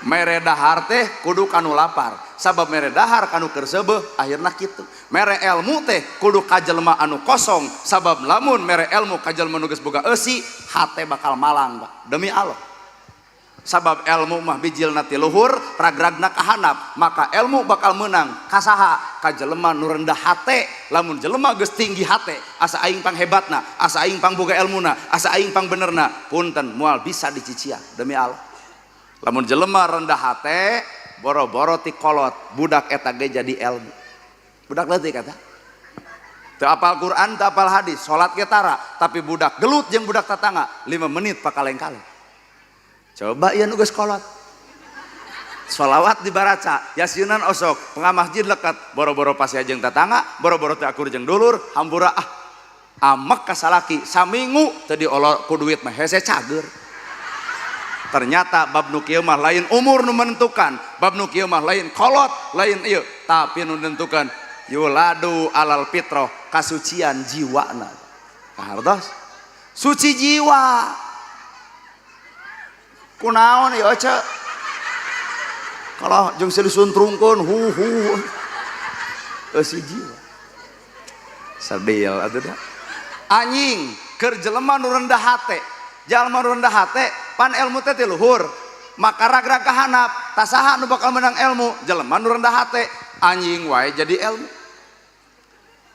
Mere dahar teh kudu kanu lapar. Sabab mere dahar kanu keur seubeuh akhirna kitu. Mere ilmu teh kudu ka jelema anu kosong. Sabab lamun mere ilmu ka jelema nu geus boga eusi, hate bakal malang, Pak. Demi Allah. Sabab ilmu mah bijilna ti luhur, ragragna ka handap, maka ilmu bakal meunang ka saha? Ka jelema nu rendah hate. Lamun jelema geus tinggi hate, asa aing panghebatna, asa aing pangboga elmuna, asa aing pangbenerna, punten moal bisa dicician demi Allah. Lamun jelema rendah hate, boro-boro ti kolot, budak eta ge jadi ilmu. Budak leutik eta. Teu apal Quran, teu apal hadis, salat ge tara, tapi budak gelut jeung budak tatangga 5 menit pakaleng-kaleng. Coba ieu nu geus kolot. Sholawat dibaraca, yasinan osok, pengamasjid lekat, boro-boro pasea jeung tatangga, boro-boro teu akur jeung dulur, hampura ah. Amek ka salaki saminggu teu diolor ku duit mah hese cager. Ternyata bab nu kieu mah lain umur nu menentukan, bab nu kieu mah lain kolot, lain ieu, tapi nu menentukan yuladu alal fitrah, kasucian jiwana. Kahartos? Suci jiwa. Kunaon ieu ce? Kalau jeung silih suntrungkeun hu hu. Eusi jiwa. Sadil atuh da. Anjing keur jelema nu rendah hate. Jalma nu rendah hate pan ilmu teh ti luhur, maka ragrag ka handap, tah saha nu bakal menang ilmu? Jelema nu rendah hate. Anjing wae jadi ilmu.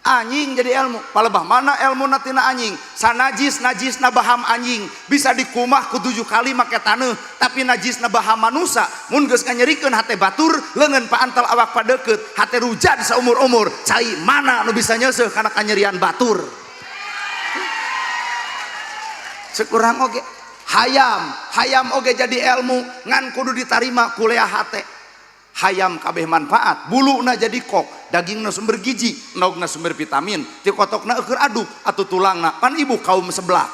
Anjing jadi ilmu. Palebah mana ilmu tina anjing? Sanajis najisna baham anjing bisa dikumah ku 7 kali make taneuh, tapi najisna baham manusa mun geus nganyerikeun hate batur, leungeun paantel awak padeukeut, hate rujad saumur-umur, cai mana nu bisa nyeuseuh kana kanyerian batur? Ceuk urang oge hayam, hayam oge jadi ilmu ngan kudu ditarima kuleah hate. Hayam kabeh manfaat, buluna jadi kok, dagingna sumber gizi, endogna sumber vitamin, ti kotokna eueur aduk atuh tulangna pan ibu kaum sebelah.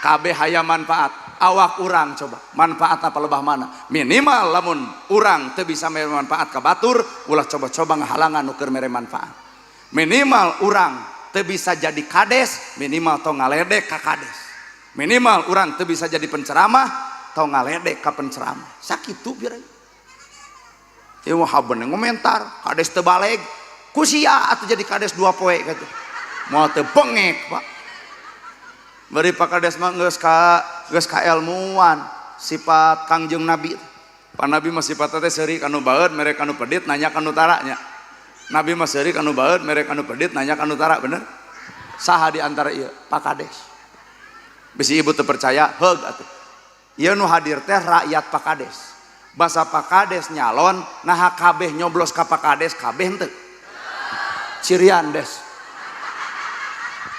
Kabeh hayam manfaat, awak urang coba manfaat apa lebah mana? Minimal lamun urang teu bisa mere manfaat ka batur, ulah coba-coba ngahalangan nu keur mere manfaat. Minimal urang teu bisa jadi kades, minimal tong ngaledek ka kades. Minimal urang teu bisa jadi penceramah, tong ngaledek ka penceramah. Sakitu bieu. Ieu mah haben ngomentar, kades teu baleg, ku sia atuh jadi kades 2 poe kitu. Moal teu bengek, Pak. Bari Pak Kades mah geus kaelmuan sifat Kangjeng Nabi. Pak Nabi mah sifatna teh seuri kanu baeud, mere kanu pedit, nanya kanu tara nya. Nabi mah seuri kanu baeud, mere kanu pedit, nanya kanu tara, bener? Saha di antara ieu? Pak Kades. Bisi ibu teu percaya, heug atuh. Ieu nu hadir teh rakyat Pak Kades. Basa Pak Kades nyalon, naha kabeh nyoblos ka Pak Kades, kabeh henteu. Cirian des.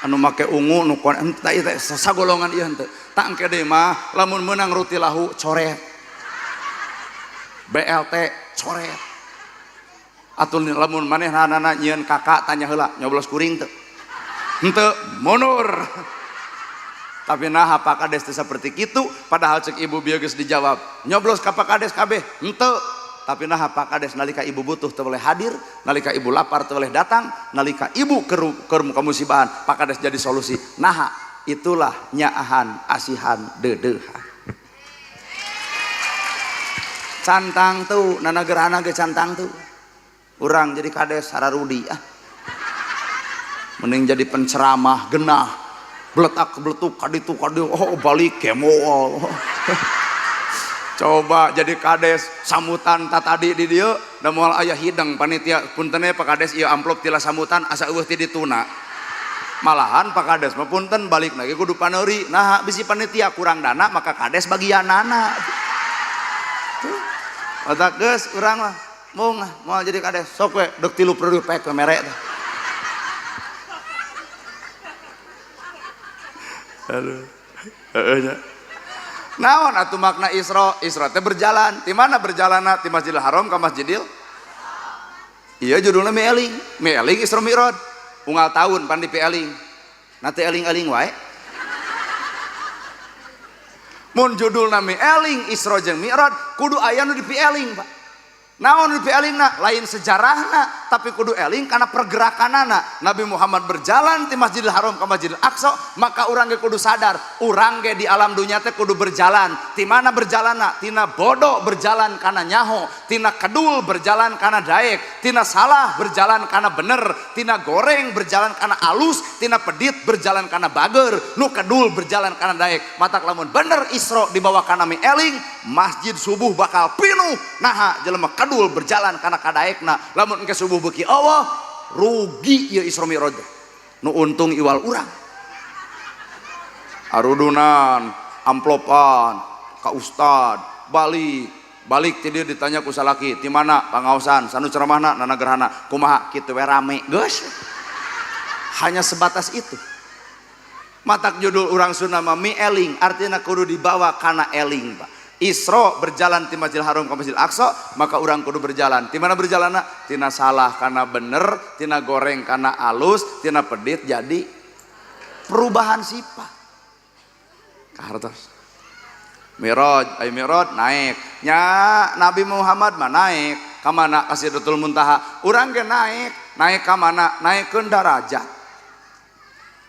Anu make ungu nu kon henteu ieu teh sagolongan ieu henteu. Tak engke deui mah lamun meunang rutilahu coret. BLT coret. Atuh lamun manehna nyieun kakak tanya heula nyoblos kuring teu. Henteu mundur. Tapi nah Pak Kades teh seperti kitu, padahal cek ibu bieu geus dijawab nyoblos ka Pak Kades kabeh henteu. Tapi nah Pak Kades nalika ibu butuh teu boleh hadir, nalika ibu lapar teu boleh datang, nalika ibu keur kamusibahan Pak Kades jadi solusi. Naha itulah nyaahan asihan deudeuhan. Cantang tuh nana gerhana ge cantang tuh. Urang jadi kades sararudi ah. Mending jadi penceramah genah. Beletak beletuk kaditu kaditu, oh balik kemo. Coba jadi kades sambutan tadi di dieu da moal aya hidang panitia punten Pak Kades ieu amplop tila sambutan asa eueuh ti dituna. Malahan Pak Kades mah punten balik lagi kudu paneuri. Nah bisi panitia kurang dana maka kades bagianana. Tuh. Otak geus urang mah mung moal jadi kades sok we deuk 3 periode pek we mere teh. Aduh. Heeh nya. Naon atuh makna Isra? Isra teh berjalan. Di mana berjalanna? Di Masjidil Haram ka Masjidil? Iya judulna Mieling. Mieling Isra Mi'raj. Unggal tahun pan di Mieling. Na teh eling-eling wae. Mun judulna Mieling Isra jeung Mi'raj kudu aya nu dipieling, Pak. Naon nu dipielingna? Lain sejarahna, tapi kudu eling karena pergerakanana. Nabi Muhammad berjalan di Masjidil Haram ke Masjidil Aqsa, maka urang ge kudu sadar, urang ge di alam dunia teh kudu berjalan. Ti mana berjalanna? Tina bodoh berjalan kana nyaho, tina kedul berjalan kana daek, tina salah berjalan kana bener, tina goreng berjalan kana alus, tina pedit berjalan kana bager, nu kedul berjalan kana daek. Matak lamun bener Isra dibawa kana eling, masjid subuh bakal pinuh. Naha jelema kedul berjalan kana kadaekna, lamun engke subuh beuki Allah rugi ieu Isra Mi'raj. Nu untung iwal urang. Arudunan, amplopan, ka ustad, balik, balik ti dieu ditanya ku salaki, ti mana pangaosan, sanu ceramahna, nana gerhana, kumaha kitu we rame geus. Hanya sebatas itu. Matak judul urang Sunda mah Mieling, artinya kudu dibawa kana eling, Pak. Isra berjalan ti Masjidil Haram ke Masjidil Aqsa, maka urang kudu berjalan. Ti mana berjalanna? Tina salah kana bener, tina goreng kana alus, tina pedit jadi perubahan sifat. Kahartos. Mi'raj, ay Mi'raj naik. Nya Nabi Muhammad mah naik ka mana? Ka Sidratul Muntaha. Urang ge naik, naik ka mana? Naikkeun darajat.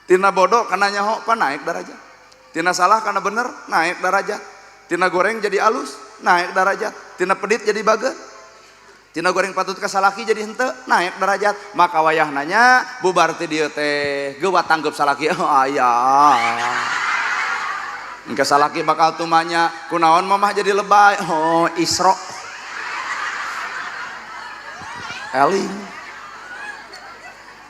Tina bodoh kana nyaho pa naik darajat. Tina salah kana bener naik darajat. Tina goreng jadi alus, naik darajat. Tina pedit jadi bager. Tina goreng patut ka salaki jadi henteu, naik derajat. Maka wayah nanya bubar ti dieu teh geuwat tanggeup salaki. Oh aya. Engke salaki bakal tumanya, kunaon mamah jadi lebay. Oh Isra. Eling.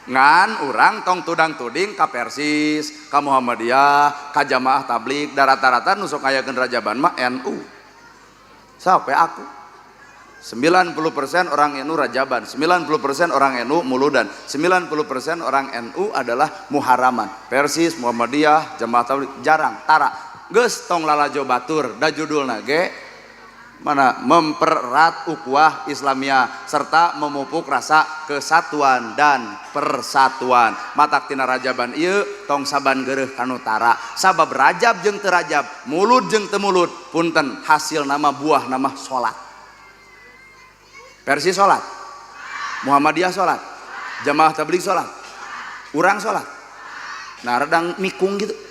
Ngan urang tong tudang tuding ka Persis, ka Muhammadiyah, ka jamaah tabligh, da rata-rata nu sok ngayakeun rajaban mah NU. Sampai aku 90% orang NU rajaban, 90% orang NU muludan, 90% orang NU adalah muharaman. Persis, Muhammadiyah, jamaah tabligh jarang, tara. Geus tong lalajo batur, da judulna ge mana mempererat ukhuwah Islamiyah serta memupuk rasa kesatuan dan persatuan. Matak tina rajaban ieu tong saban geureuh kanu tara, sabab rajab jeung teu rajab, mulud jeung teu mulud, punten hasil nama buah nama salat. Persis salat, Muhammadiyah salat, jamaah tabligh salat, urang salat. Nah redang mikung gitu.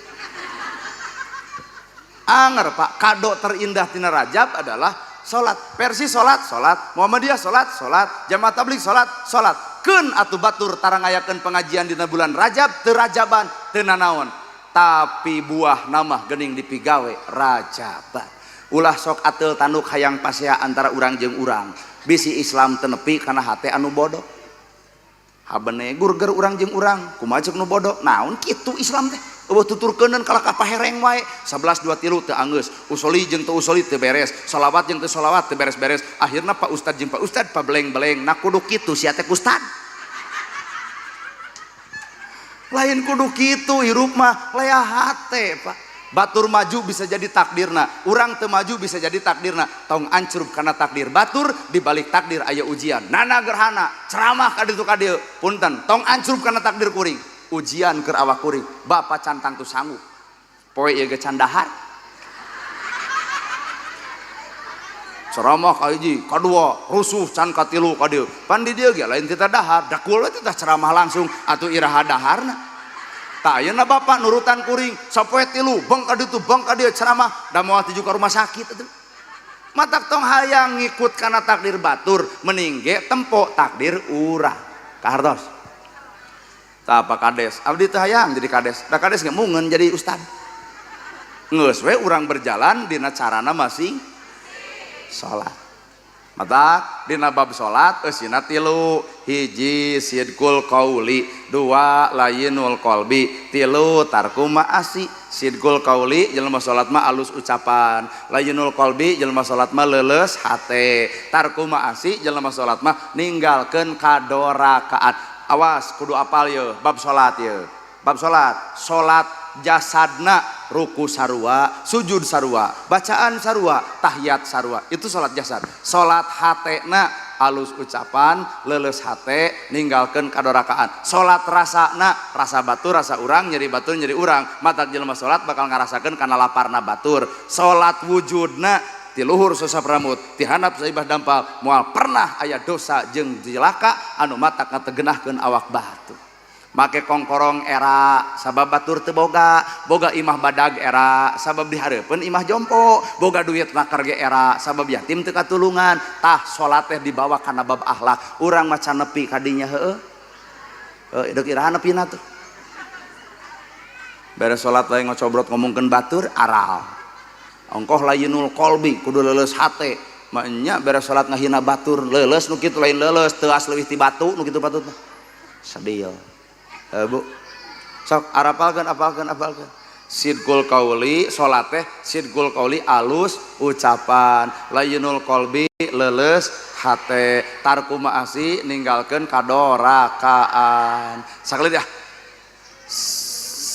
Anger pak, kado terindah tina Rajab adalah salat. Persis salat, salat, Muhammadiyah salat, salat, jamaah tabligh salat, salat. Keun atuh batur tara ngayakeun pengajian dina bulan Rajab, teu rajaban, teu nanaon. Tapi buah nama geuning dipigawe rajaban. Ulah sok ateul tanduk hayang pasea antara urang jeung urang. Bisi Islam teu nepi kana hate anu bodoh. Habene gurger urang jeung urang, kumaha ceuk nu bodoh? Naon kitu Islam teh? Eueuh tuturkeuneun kalah ka pahereng wae. 11 2 3 teu anggeus, usoli jeung teu usoli teu beres, salawat jeung teu salawat teu beres-beres. Akhirna Pak Ustad jeung Pak Ustad pabeleng-beleng. Nah kudu kitu sia teh ustad. Lain kudu kitu hirup mah lea hate Pak. Batur maju bisa jadi takdirna, urang teu maju bisa jadi takdirna. Tong ancrub kana takdir batur, di balik takdir aya ujian. Nana gerhana, ceramah ka ditu ka dieu. Punten, tong ancrub kana takdir kuring. Ujian keur awak kuring, bapak can tangtu sanggup. Poe ieu ge can dahar. Ceramah ka hiji, kadua, rusuh can katilu ka dieu. Pan di dieu ge lain tita dahar, dakul we tita ceramah langsung atuh iraha daharna. Tah ayeuna bapak nurutan kuring, sapoe tilu, bang ka ditu, bang ka dieu ceramah, da moal tuju ka rumah sakit atuh. Matak tong hayang ngikut kana takdir batur, mending ge tempo takdir urang. Kahartos. Tah apa kades? Abdi teu hayang jadi kades. Da kades ge mungeun jadi ustad. Geus we urang berjalan dina carana masing salat. Matak dina bab salat eusina tilu, hiji sidqul qauli, dua layinul qalbi, tilu tarku ma'asi. Sidqul qauli jelema salat mah alus ucapan, layinul qalbi jelema salat mah leuleus hate, tarku ma'asi jelema salat mah ninggalkeun kadorakaan. Awas kudu apal ye bab salat ye. Bab salat, salat jasadna ruku sarua, sujud sarua, bacaan sarua, tahiyat sarua. Itu salat jasad. Salat hatena alus ucapan, leuleus hate, ninggalkeun kadorakaan. Salat rasana, rasa batur, rasa urang, nyeri batur, nyeri urang. Matak jelema salat bakal ngarasakeun kana laparna batur. Salat wujudna ti luhur sosap rambut, ti handap saibah dampal, moal pernah aya dosa jeung cilaka anu matak ngategenahkeun awak batur. Make kongkorong era sabab batur teu boga, boga imah badag era sabab dihareupeun imah jompo, boga duit makar ge era sabab yatim teu katulungan. Tah salat teh dibawa kana bab akhlak. Urang mah can nepi ka dinya heueuh. Heuh deuk iraha nepina tuh. Beres salat lain ngocobrot ngomongkeun batur aral. Ongkoh layinul qalbi kudu leuleus hate. Maenya beres salat ngahina batur, leuleus nu kitu lain leuleus teuas leuwih ti batu nu kitu patut mah. Sedih. Bu. Sok arapalkeun apalkeun apalkeun. Sidqul qauli salat teh sidqul qauli alus ucapan, layinul qalbi leuleus hate, tarku ma'asi ninggalkeun kadorakaan. Sakali dah.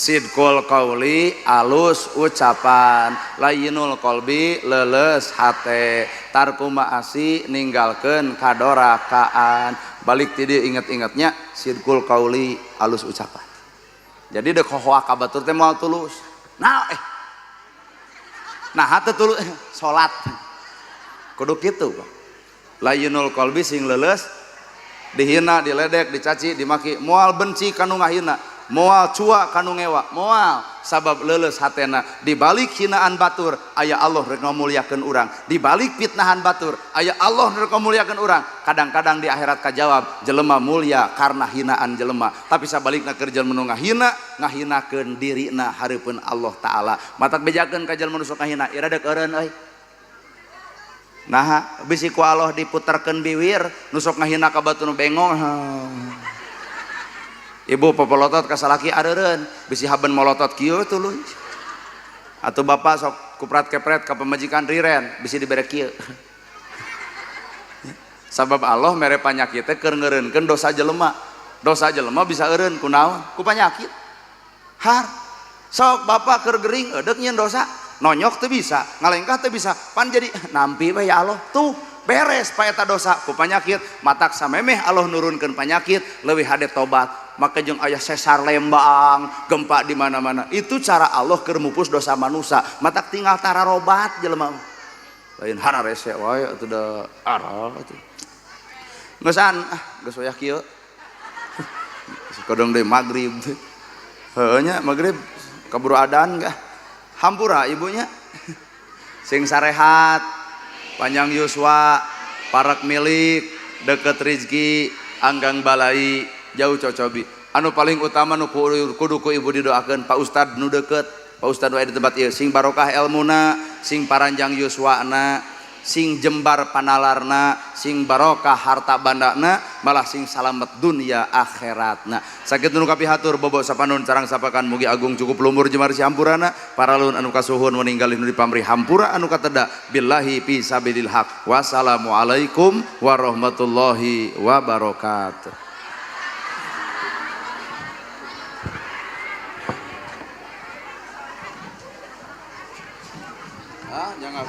Sidqul qauli alus ucapan, layinul qalbi leuleus hate, tarku ma'asi ninggalkeun kadorakaan. Balik ti dieu inget-ingetnya sidqul qauli alus ucapan. Jadi deuk hohoa ka batur teh moal tulus. Nah nah teu tulus salat. Kudu kitu Pak. Layinul qalbi sing leuleus, dihina, diledek, dicaci, dimaki, moal benci kanu ngahina, moal cua kanu ngewa, moal sabab leuleus hatena. Di balik hinaan batur aya Allah rek ngamuliakeun urang, di balik fitnahan batur aya Allah rek ngamuliakeun urang. Kadang-kadang di akhirat kajawab jelema mulia karena hinaan jelema, tapi sabalikna keur jelema nu ngahina, ngahinakeun dirina hareupeun Allah Taala. Matak bejakeun ka jelema nu sok ngahina, ira deuk eureun euy. Nah, bisi ku Allah diputerkeun biwir, nu sok ngahina ka batur nu bengong. Ibu popolotot ka salaki areureun bisi haben molotot kieu tuluy. Atau bapak sok kuprat kepret ka pamajikan riren bisi dibere kieu. Sabab Allah mere panyakit teh keur ngeureunkeun dosa jelema. Dosa jelema bisa eureun ku naon? Ku panyakit. Har. Sok bapak keur gering eudek nyieun dosa, nonyok teu bisa, ngalengkah teu bisa, pan jadi nampi we ya Allah. Tuh beres pa eta dosa ku panyakit, matak samemeh Allah nurunkeun panyakit leuwih hade tobat. Maka jeung aya sesar Lembang, gempa di mana-mana. Itu cara Allah keur mupus dosa manusia. Matak tinggal tararobat jelema. Lain hararese wae atuh da arah atuh. Ngeusan ah geus wayah kieu. Kodong deui magrib. Heueuh nya magrib kaburu adan gah. Hampura ibunya. Sing sarehat, panjang yuswa, parak milik, deket rizki, anggang balai, jauh cocobi. Anu paling utama nu kudu ku ibu didoakeun Pak Ustad nu deket, Pak Ustad nu aya di tempat ieu sing barokah elmuna, sing paranjang yuswana, sing jembar panalarna, sing barokah harta bandana, malah sing salamet dunia akhiratna. Sakitu nu kapihatur bobo sapanun carang sapakan mugi agung cukup lumur jemar si hampurana, paralun anu kasuhun meninggal nu dipamri hampura anu kateda billahi fi sabilil haq. Wassalamualaikum warahmatullahi wabarakatuh. Ah, jangan.